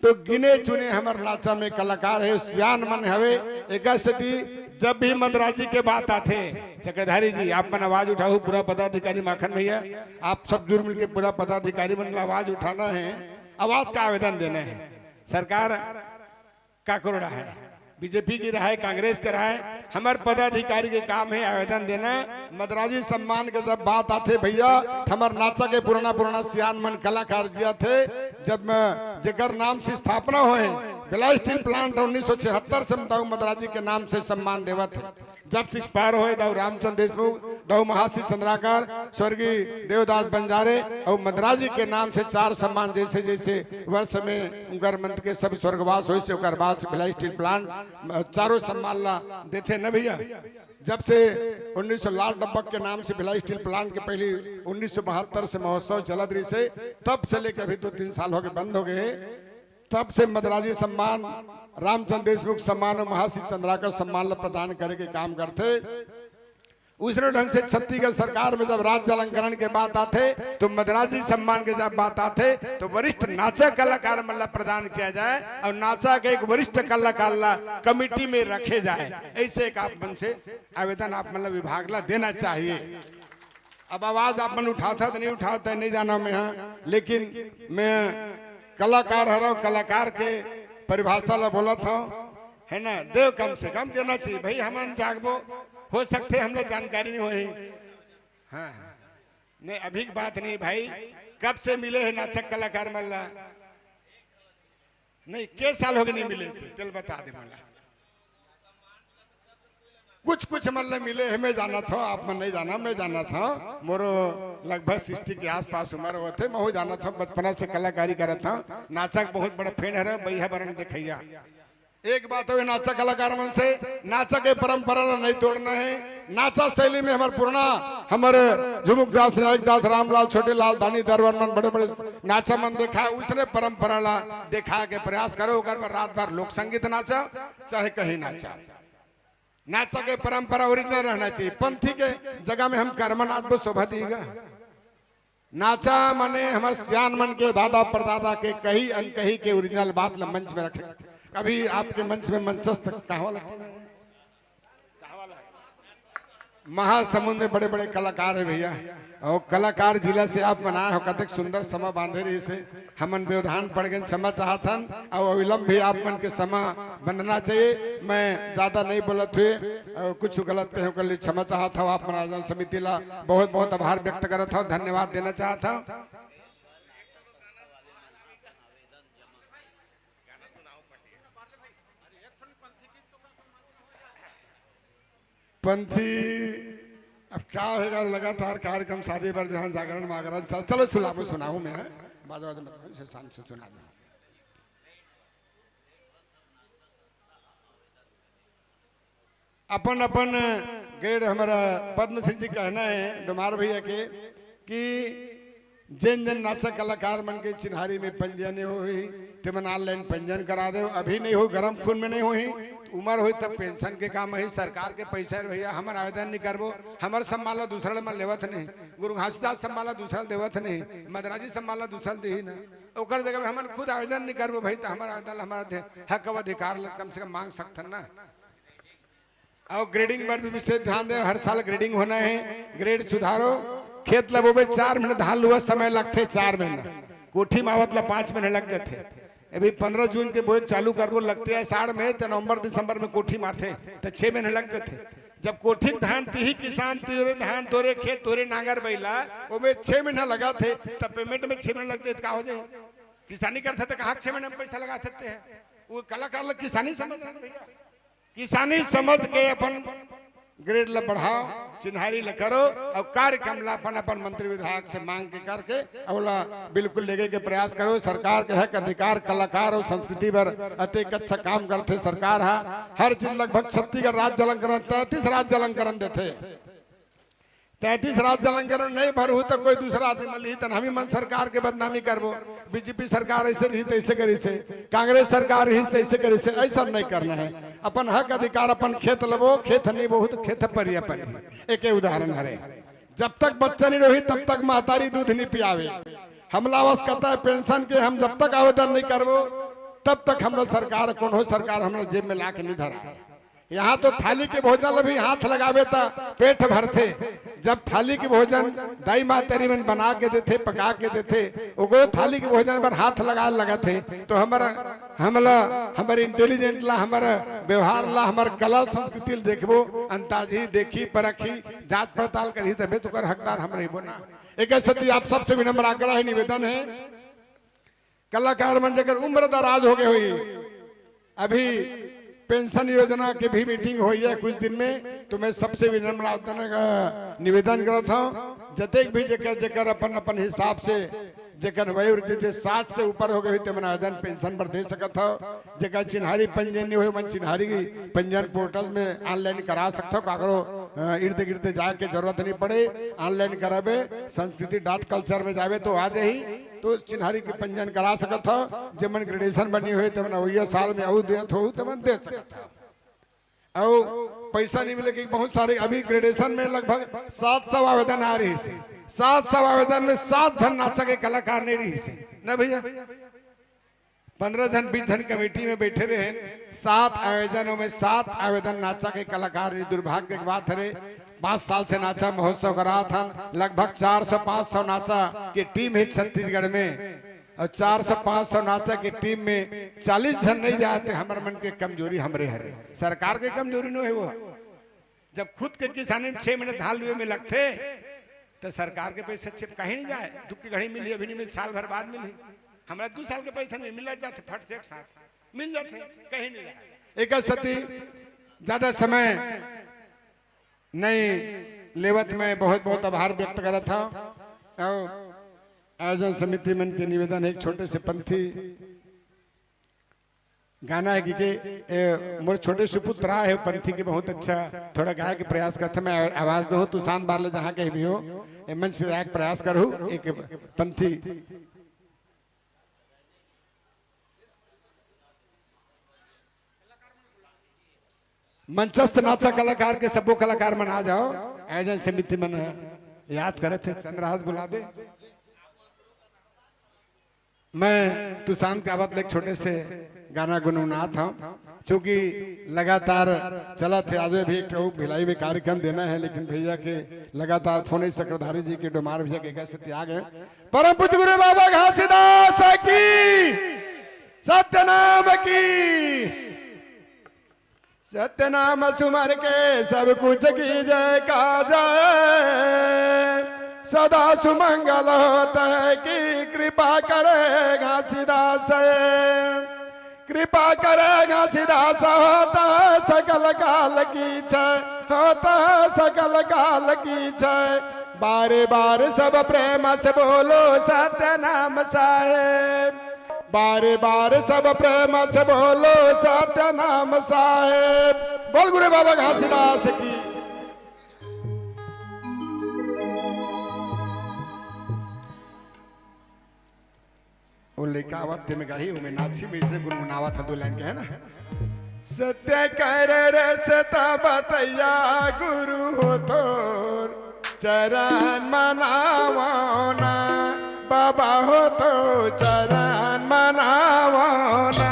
तो गिने चुने हमर नाचा में कलाकार है, सियान मन हवे, एकर सेती जब भी मद्राजी के बात आथे, चक्रधारी जी, आप मन आवाज उठाहू, पूरा पदाधिकारी माखन भैया, आप सब जुड़ मिलके पूरा पदाधिकारी मन ला आवाज उठाना है, आवाज का आवेदन देना है। सरकार काकरो रहय, बीजेपी के रहय, कांग्रेस के रहय, हमर पदाधिकारी के काम हे आवेदन देना। मद्राजी सम्मान के जब बात आथे भैया, त हमर नाचा के पुराना पुराना सियान मन कलाकार जी आथे, जब मैं जेकर नाम से स्थापना होए, भिलाई स्टील प्लांट उन्नीस सौ छिहत्तर से हम दाऊ मद्राजी के नाम से सम्मान देवत हे। जब सिक्स पार होए, दाऊ रामचंद्र देशमुख, दाऊ महाश्री चंद्राकर, स्वर्गीय देवदास बंजारे अउ मद्राजी के नाम से चार सम्मान, जैसे जैसे वर्ष में उनकर मंत्र के सब स्वर्गवास होइसे, ओकर बाद से भिलाई स्टील प्लांट, अ, चारों सम्मान ला देथे न भैया। जब से उन्नीस सौ लाल डब्बक के नाम से भिलाई स्टील प्लांट के पहली उन्नीस सौ बहत्तर से महोत्सव चलत रहिसे, तब से लेके अभी दो तीन साल हो गए, बंद हो गए। तब से मद्राजी सम्मान, रामचंद्र देशमुख सम्मान अउ महाश्री चंद्राकर सम्मान ला प्रदान करे के काम करथे। उसने ढंग से छत्तीसगढ़ सरकार में जब राज्य अलंकरण के बात आथे, तो मद्राजी सम्मान के जब बात आथे, तो वरिष्ठ नाचा कलाकार मन ला प्रदान किया जाए अउ नाचा के एक वरिष्ठ कलाकार ला कमेटी में रखे जाए। ऐसे एक आप मन से आवेदन आप मन ला विभाग ला देना चाहिए। अब आवाज आप मन उठावत हव त नहीं उठावत हव, नहीं जाना मैं, हाँ, लेकिन मैं कलाकार हरव, कलाकार के परिभाषा ला बोलत हव, है ना? देव कम से कम देना चाहिए भाई, हमन जागबो, हो सकथे हमला जानकारी नहीं होही। हाँ, हाँ। नहीं, अभी की बात नहीं भाई, कब से मिले हे नाचक कलाकार मन ला? नहीं, के साल हो गए नहीं मिले थे, तेला बता दे मोला। कुछ कुछ मन ला मिले हे, मैं जानत हव, आप मन नहीं जाना, मैं जानत हव। मोरो लगभग सिक्सटी के आसपास उम्र होत हे, महू जानत हव, बचपना से कलाकारी करत हव, नाचक बहुत बड़ा फैन हरव, बइहा बरन देखइया। एक बात हे नाचा कलाकार मन से, नाचा के परंपरा ला नहीं तोड़ना हे। नाचा शैली में हमर पुराना, हमर झुमुक दास, नायक दास, रामलाल, छोटे लाल, दानी दरबार मन, बड़े बड़े नाचा मन देखा, उसने परंपरा ला देखा के प्रयास करो। ओकर बाद रात भर लोक संगीत नाचा, चाहे कहीं नाचा। नाचा के परंपरा ओरिजिनल रहना चाहिए। पंथी के जगह में हम कर्मा नाचबो, शोभा दिही गा? नाचा मने हमर सियान मन के, दादा परदादा के कही अनकही के ओरिजिनल बात ला मंच में रखे। अभी आपके मंच में मंचस्थ कहवा लगे? महासमुंद में बड़े-बड़े कलाकार हे भैया, अउ कलाकार जिला से आप मन आए हो, कतेक सुंदर समा बांधे रहिसे, हमन व्यवधान पड़ गेन, क्षमा चाहत हन, अउ अविलंब भी आप मन के समा बंधना चाहिए। मैं ज्यादा नहीं बोलत हुए, अउ कुछ गलत कहे ओकर लिए क्षमा चाहत हव, आप मन आयोजन समिति ला बहुत-बहुत आभार व्यक्त करत हव, धन्यवाद देना चाहत हव। पंथी, अब क्या होगा, लगातार कार्यक्रम शादी बर बिहान जागरण मागरण चल, चलो सुनाओ, सुनाओ मैं, बाजा वाजा मत, इसे शांत से सुना दो। अपन अपन ग्रेड हमारा पद्म सिंह जी कहना है डोमार भैया के कि जेन जेन नाचा कलाकार मन के चिन्हारी में पंजीयन होही, ते मन ऑनलाइन पंजीयन करा देव। अभी नहीं हो, गरम खून में नहीं होही, तो उम्र होही तब पेंशन के काम ही। सरकार के पैसा रहे भैया, हमर आवेदन नहीं करबो, हमर सम्मान ला दूसरा मन लेवत नहीं। गुरु घासीदास सम्मान ला दूसरा देवत नहीं, मदराजी सम्मान ला दूसरा देही ना, ओकर जगह में हमन खुद आवेदन नहीं करबो भाई, तो हमर आवेदन ला, हमर अधि-, हक अउ अधिकार ला कम से कम मांग सकथन ना। अउ ग्रेडिंग बर भी विशेष ध्यान दे, हर साल ग्रेडिंग होना है, ग्रेड सुधारो। खेत ल बोबे चार महीना, धान लुआ समय लगथे चार महीना, कोठी मावत ला पांच महीना लग जाथे। अभी पंद्रह जून के बोए चालू करबो, लगथे आषाढ़ में, तो नवंबर दिसंबर में कोठी माथे, तो छह महीना लग जाथे। जब कोठी के धान तिही किसान, तोरे धान, तोरे खेत, तोरे नांगर बैला, ओमे छह महीना लगा थे, तब पेमेंट में छह महीना लगते, तो का हो जाए? किसानी करते तो कहाँ छह महीना में पैसा लगा सकते हैं? वो कलाकार लोग किसानी समझ रहे हैं भैया। किसानी समझ के अपन ग्रेड ला बढ़ाओ, चिन्हारी ला करो अउ कार्यक्रम ला अपन, अपन मंत्री विधायक से मांग के करके अउ ला बिल्कुल लेगे के प्रयास करो। सरकार के हक अधिकार कलाकार अउ संस्कृति बर अतेक अच्छा काम करथे सरकार हा। हर चीज लगभग छत्तीसगढ़ राज्य अलंकरण, तैंतीस राज्य अलंकरण देथे। तैंतीस राज्य अलंकरण नहीं भरहू तो कोई दूसरा आदमी मन लिही, तन हमी मन सरकार के बदनामी करबो। बीजेपी सरकार ऐसे रही, तैसे करी से, कांग्रेस सरकार रही, तैसे करी से, ऐसा नहीं करना है। अपन हक अधिकार, अपन खेत लबो, खेत नहीं बहुत, खेत परिया परी। एक उदाहरण हरे, जब तक बच्चा नहीं रही, तब तक महतारी दूध नहीं पियावे। हमला आवश्यकता है पेंशन के, हम जब तक आवेदन नहीं करबो, तब तक हमरा सरकार, कोनो सरकार हमरा जेब में ला के नहीं धरा। यहाँ तो थाली के भोजन ल भी हाथ लगावे त पेट भरथे। जब थाली के भोजन दाई माँ तेरी मन बना के देथे, पका के देथे, ओकरो थाली के भोजन बर हाथ लगा लगत हे, तो हमर, हमला, हमर इंटेलिजेंट ला, हमर व्यवहार ला, हमर कला संस्कृति ल देखबो, अंताजी देखी, परखी, जांच पड़ताल करही, तभे तो ओकर हकदार हम रहिबो ना। एक सेती आप सबसे विनम्र आग्रह है, निवेदन है, कलाकार मन जेकर उम्र दराज हो गए होही, अभी पेंशन योजना के भी मीटिंग होई है कुछ दिन में, तो मैं सबसे विनम्र आवेदन, अ, निवेदन करत हूँ, जतेक भी जेकर, जेकर अपन, अपन हिसाब से जेकर वयोवृद्ध जे साठ से ऊपर हो गए होही, ते मन आवेदन पेंशन पर दे सकत हो। जेकर चिन्हारी पंजीयन नहीं होए, मन चिन्हारी पंजीयन पोर्टल में ऑनलाइन करा सकत हो, काकरो, अ, इर्द गिर्द जाए के जरूरत नहीं पड़े, ऑनलाइन कराबे, संस्कृति डॉट कल्चर में जाबे तो आ जाही। तो चिन्हारी के पंजीयन करा सकत हो, जे मन ग्रेजुएशन बनी हुई, ते मन अवइया साल में अउ देत हो, ते मन दे सकत हो। अउ पैसा नहीं मिले कि बहुत सारे अभी ग्रेजुएशन में लगभग सात सौ आवेदन आ रही से, सात सौ आवेदन में सात झन नाचा के कलाकार नहीं रही से, ना भैया? पंद्रह झन, बीस झन कमेटी में बैठे रहे, सात आवेदनों में सात आवेदन नाचा के कलाकार रही। दुर्भाग्य की बात हरे, पाँच साल से नाचा महोत्सव करात हन, लगभग चार सौ पाँच सौ नाचा के टीम है छत्तीसगढ़ में, अउ चार सौ पाँच सौ नाचा के टीम में चालीस झन नहीं जाए, ते हमर मन के कमजोरी हमरे हरे, सरकार के कमजोरी नो है वो। जब खुद के किसानी में छह महीने धान लुए में लगथे, तो सरकार के पैसे छिप कहीं नहीं जाए। दुख की घड़ी मिली, अभी नहीं मिली, साल भर बाद मिली। हमरा दू साल के पैसा नहीं मिला जाते, फट से एक साथ मिल जाते, कहीं नहीं जाए। एक सेती ज्यादा समय नहीं लेवत, मैं बहुत बहुत आभार व्यक्त करत हूँ। अउ आयोजन समिति मन के निवेदन है, एक छोटे से पंथी गाना है कि, कि ए, मोर छोटे सुपुत्र आए है पंथी के, बहुत अच्छा थोड़ा गाए के प्रयास करथे। मैं आवाज दो, तू शांत बार ले जहाँ कहीं भी हो, ए, मंच से जाए के प्रयास करू। एक पंथी मंचस्थ नाचा कलाकार के सब्बो कलाकार मन आ जाओ। आयोजन समिति मन याद करे थे, चंद्रहास बुला दे। मैं तुशांत कावत ले एक छोटे से गाना गुनगुनात हूँ, चूंकि लगातार चलत हे। आज भी एक ठो भिलाई में कार्यक्रम देना है, लेकिन भैया के लगातार फोन चक्रधारी जी के डोमार भैया के घर से त्याग है। परम पूज्य गुरु बाबा घासीदास की, सत्यनाम की। सत्यनाम सुमर के सब कुछ कीजे काजे, सदा सुमंगल होत की कृपा करे घासीदास। कृपा करे घासीदास होत सकल काल कीजे, होत सकल काल कीजे। बारे बार सब प्रेम से बोलो सत्यनाम साहेब। बारे बार सब प्रेम से बोलो सत्यनाम साहेब। बोल गुरु बाबा घासीदास की। वो लइका आवत ते में गाही, वो में नाची में इसे गुनगुनावत है दो लाइन के, है ना? सत्य कर रस तब तैया गुरु हो तोर चरण मनावना, बाबा हो तो चरण मनावना।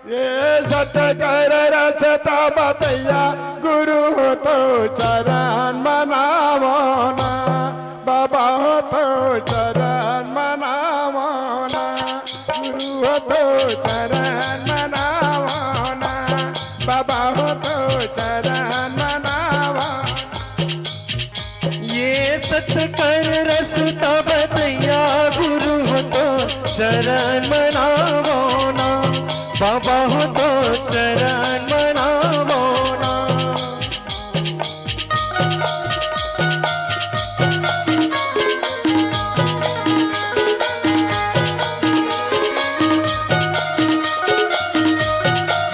ये सत्य कर रस तब तैया गुरु हो तो चरण मनावना, बाबा हो तो चरण मनावना, गुरु हो तो चरण मनावना, बाबा हो तो चरण मनावना। ये सत कर रस तब तैया गुरु हो तो चरण मनावना, बाबा हो तो चरण मनावना।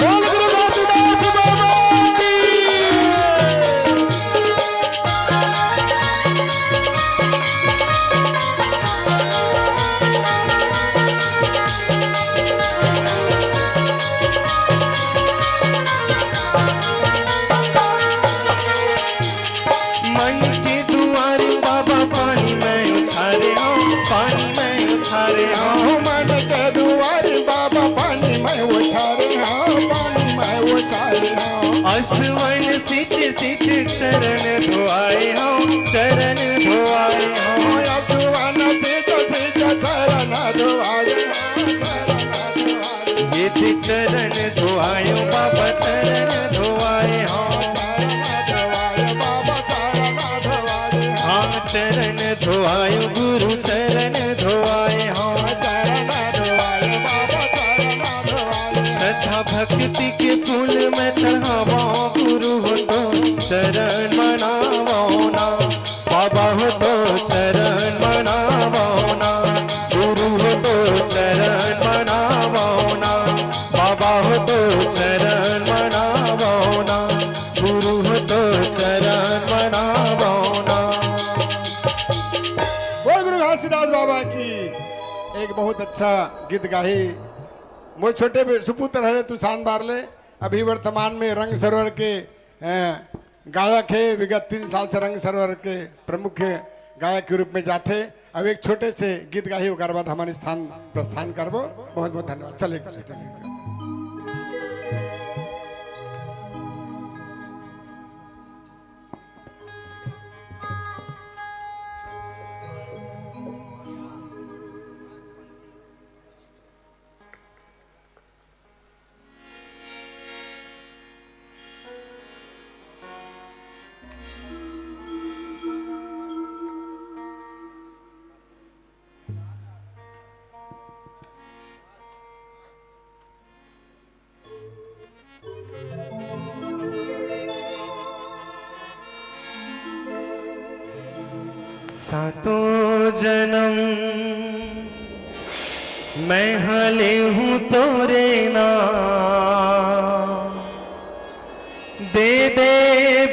बोल गुरु घासीदास बाबा की। मन के दुआरे बाबा पानी मैं उछारे हूँ, पानी मैं उछारे हूँ। मन के दुआरे बाबा पानी मैं उछारे हूँ, पानी मैं उछारे हूँ। असवन सिच सिच चरण धोआए हूँ, चरण धोआए हूँ। असवन सिच सिच चरण धोआए हूँ, चरण धोआए। ये ते चरण धोआयो बाबा, चरण धोआए हूँ। हाँ, चरण धोआयो गुरु, चरण धोआए हूँ। श्रद्धा भक्ति के फूल मैं चढ़ावा गुरु हो तो चरण मनावो ना। बाबा हो तो चरण मनावो ना, गुरु हो तो चरण मनावो ना, बाबा हो तो चरण मनावो ना, गुरु हो तो चरण मनावो ना। बोल गुरु घासीदास बाबा की। एक बहुत अच्छा गीत गाही मोर छोटे बे-, सुपुत्र हरे तुशांत बारले। अभी वर्तमान में रंग सरोवर के, अ, गायक हे, विगत तीन साल से रंग सरोवर के प्रमुख गायक के रूप में जाथे। अब एक छोटे से गीत गाही, ओकर बाद हमन स्थान प्रस्थान करबो। बहुत बहुत धन्यवाद। चल एक छोटे गीत। सातों जन्म मैं हले हूँ तोरे नाम, दे दे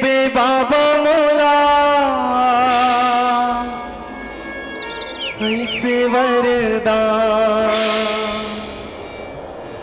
बे बाबा मोला ऐसे वरदान।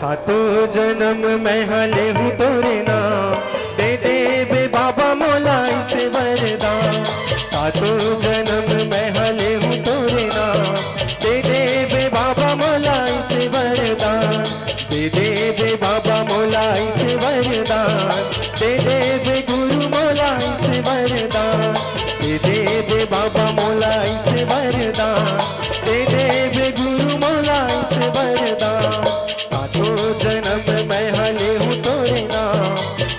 सातों जन्म मैं ह लेहूं तोरे नाम, दे देबे बाबा मोला अइसे वरदान। सातों जन्म मैं ह लेहूं तोरे नाम, दे देबे बाबा मोला अइसे वरदान। दे देबे बाबा मोला अइसे वरदान, दे देबे गुरु मोला अइसे वरदान। दे देबे बाबा मोला अइसे वरदान, दे देबे गुरु मोला अइसे वरदान। सातों जन्म मैं ह लेहूं तोरे नाम,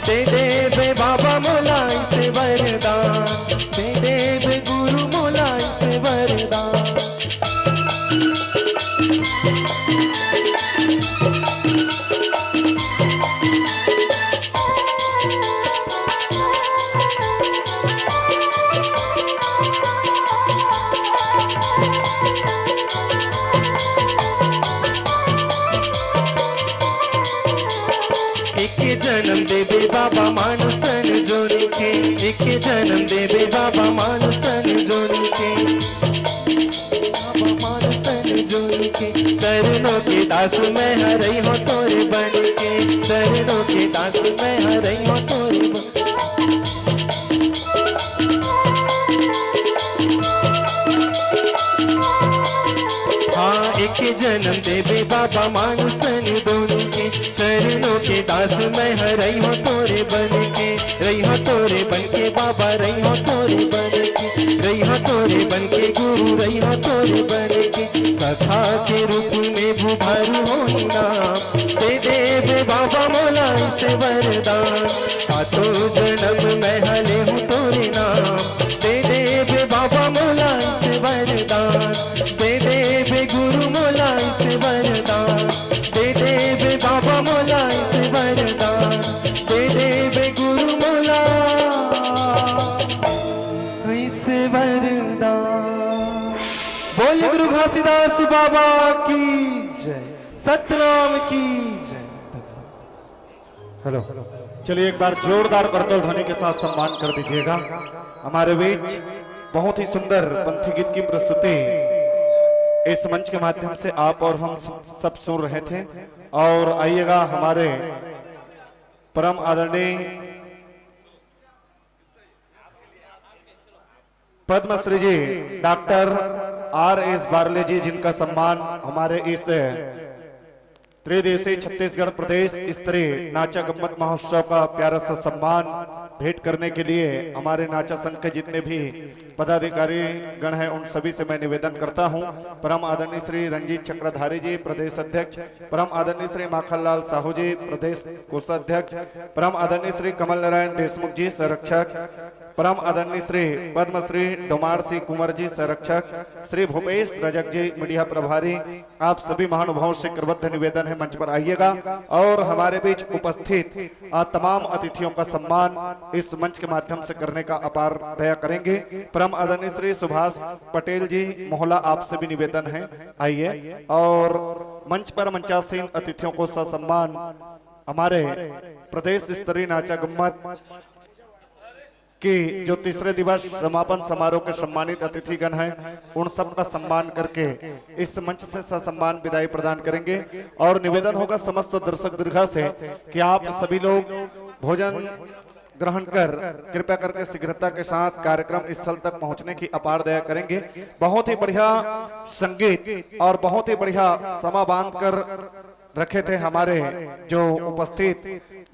दे देबे बाबा मोला अइसे वरदान, दे देबे गुरु मोला अइसे वरदान। एक जन्म देबे बाबा मानुष तन जोनी के, एक जन्म देबे बाबा मानुष तन जोनी के। बाबा मानुष तन जोनी के, चरणों के दास मैं ह रहिहूं तोरे बन के, चरणों के दास मैं ह रहिहूं तोरे बन। हाँ, एक जन्म देबे बाबा मानुष तन दोनी के, चरणों के दास मैं ह रहिहूं तोरे बन के, रहिहूं तोरे बन के बाबा, रहिहूं तोरे बन के, रहिहूं तोरे बन के गुरु, रहिहूं तोरे बन के। सखा के रूप में बुधारू होई नाम, दे देबे बाबा मोला अइसे वरदान। सातों जन्म मैं ह लेहूं तोरे नाम, दे देबे बाबा मोला अइसे वरदान। दे देबे गुरु मोला अइसे वरदान, दे देबे बाबा मोला अइसे वरदान, दे देबे गुरु मोला अइसे वरदान। बोलिए गुरु घासीदास जी बाबा की जय, सतनाम की जय। हेलो, चलिए एक बार जोरदार करतल ध्वनि के साथ सम्मान कर दीजिएगा। हमारे बीच बहुत ही सुंदर पंथी गीत की प्रस्तुति इस मंच के माध्यम से आप और हम सब सुन रहे थे। और आइएगा हमारे परम आदरणीय पद्मश्री जी डॉक्टर आर एस बारले जी, जिनका सम्मान हमारे इस त्रिदिवसीय छत्तीसगढ़ प्रदेश स्तरीय नाचा गम्मत महोत्सव का प्यारा सा सम्मान भेंट करने के लिए हमारे नाचा संघ के जितने भी पदाधिकारी गण हैं, उन सभी से मैं निवेदन करता हूं। परम आदरणीय श्री रंजीत चक्रधारी जी, प्रदेश अध्यक्ष, परम आदरणीय श्री माखनलाल साहू जी, प्रदेश कोषाध्यक्ष, परम आदरणीय श्री कमल नारायण देशमुख जी, संरक्षक, परम आदरणीय श्री पद्मश्री डोमार सिंह कुंवर जी, संरक्षक, श्री भूपेश रजक जी, मीडिया प्रभारी, आप सभी महानुभावों से करबद्ध निवेदन है, मंच पर आइएगा और हमारे बीच उपस्थित, आ, तमाम अतिथियों का सम्मान इस मंच के माध्यम से करने का अपार दया करेंगे। परम आदरणीय श्री सुभाष पटेल जी मोहला, आपसे भी निवेदन है, आइए और मंच पर मंचासीन अतिथियों को ससम्मान हमारे प्रदेश स्तरीय नाचा गम्मत कि जो तीसरे दिवस समापन समारोह के सम्मानित अतिथिगण हैं, उन सबका सम्मान करके इस मंच से ससम्मान विदाई प्रदान करेंगे। और निवेदन होगा समस्त दर्शक दीर्घा से कि आप सभी लोग भोजन ग्रहण कर कृपया करके शीघ्रता के साथ कार्यक्रम स्थल तक पहुंचने की अपार दया करेंगे। बहुत ही बढ़िया संगीत और बहुत ही बढ़िया समा बांध कर रखे थे हमारे जो उपस्थित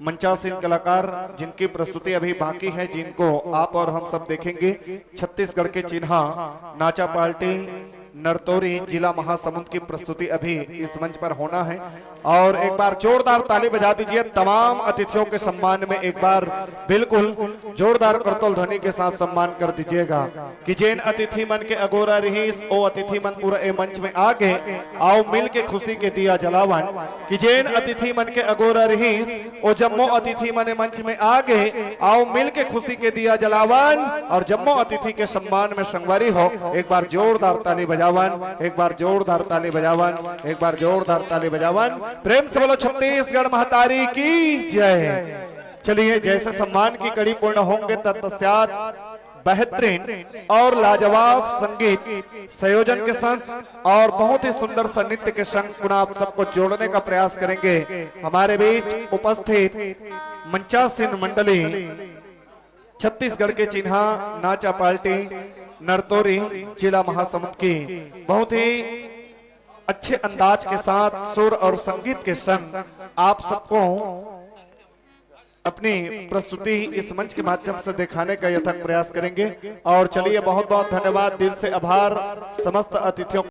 मंचासीन कलाकार, जिनकी प्रस्तुति अभी बाकी है, जिनको आप और हम सब देखेंगे। छत्तीसगढ़ के चिन्हा नाचा पार्टी नरतोरी जिला महासमुंद की प्रस्तुति अभी इस मंच पर होना है। और एक बार जोरदार ताली बजा दीजिए तमाम अतिथियों के सम्मान में, एक बार बिल्कुल जोरदार करतल ध्वनि के साथ सम्मान कर दीजिएगा। कि जेन अतिथि मन के अगोरा रहिस, ओ अतिथि मन पूरा ए मंच में आ गे, आओ मिल के खुशी के दिया जलावन। कि जेन अतिथि मन के अगोरा रहिस, ओ जम्मो अतिथि मन ए मंच में आ गे, आओ मिल के खुशी के दिया जलावन। और जम्मो अतिथि के सम्मान में संगवारी हो, एक बार जोरदार ताली बजावन, एक बार जोरदार ताली बजावन, एक बार जोरदार ताली बजावन। प्रेम से बोलो छत्तीसगढ़ महतारी की जय। चलिए, जैसे सम्मान की कड़ी पूर्ण होंगे, तत्पश्चात बेहतरीन और लाजवाब संगीत संयोजन के साथ और बहुत ही सुंदर सा नृत्य के संग पुनः आप सबको जोड़ने का प्रयास करेंगे। हमारे बीच उपस्थित मंचासीन मंडली, छत्तीसगढ़ के चिन्हा नाचा पार्टी नरतोरी, जिला महासमुंद की बहुत ही अच्छे अंदाज के साथ सुर और संगीत के संग आप सबको अपनी प्रस्तुति इस मंच के माध्यम से दिखाने का यथक प्रयास करेंगे। और चलिए, बहुत बहुत धन्यवाद, दिल से आभार समस्त अतिथियों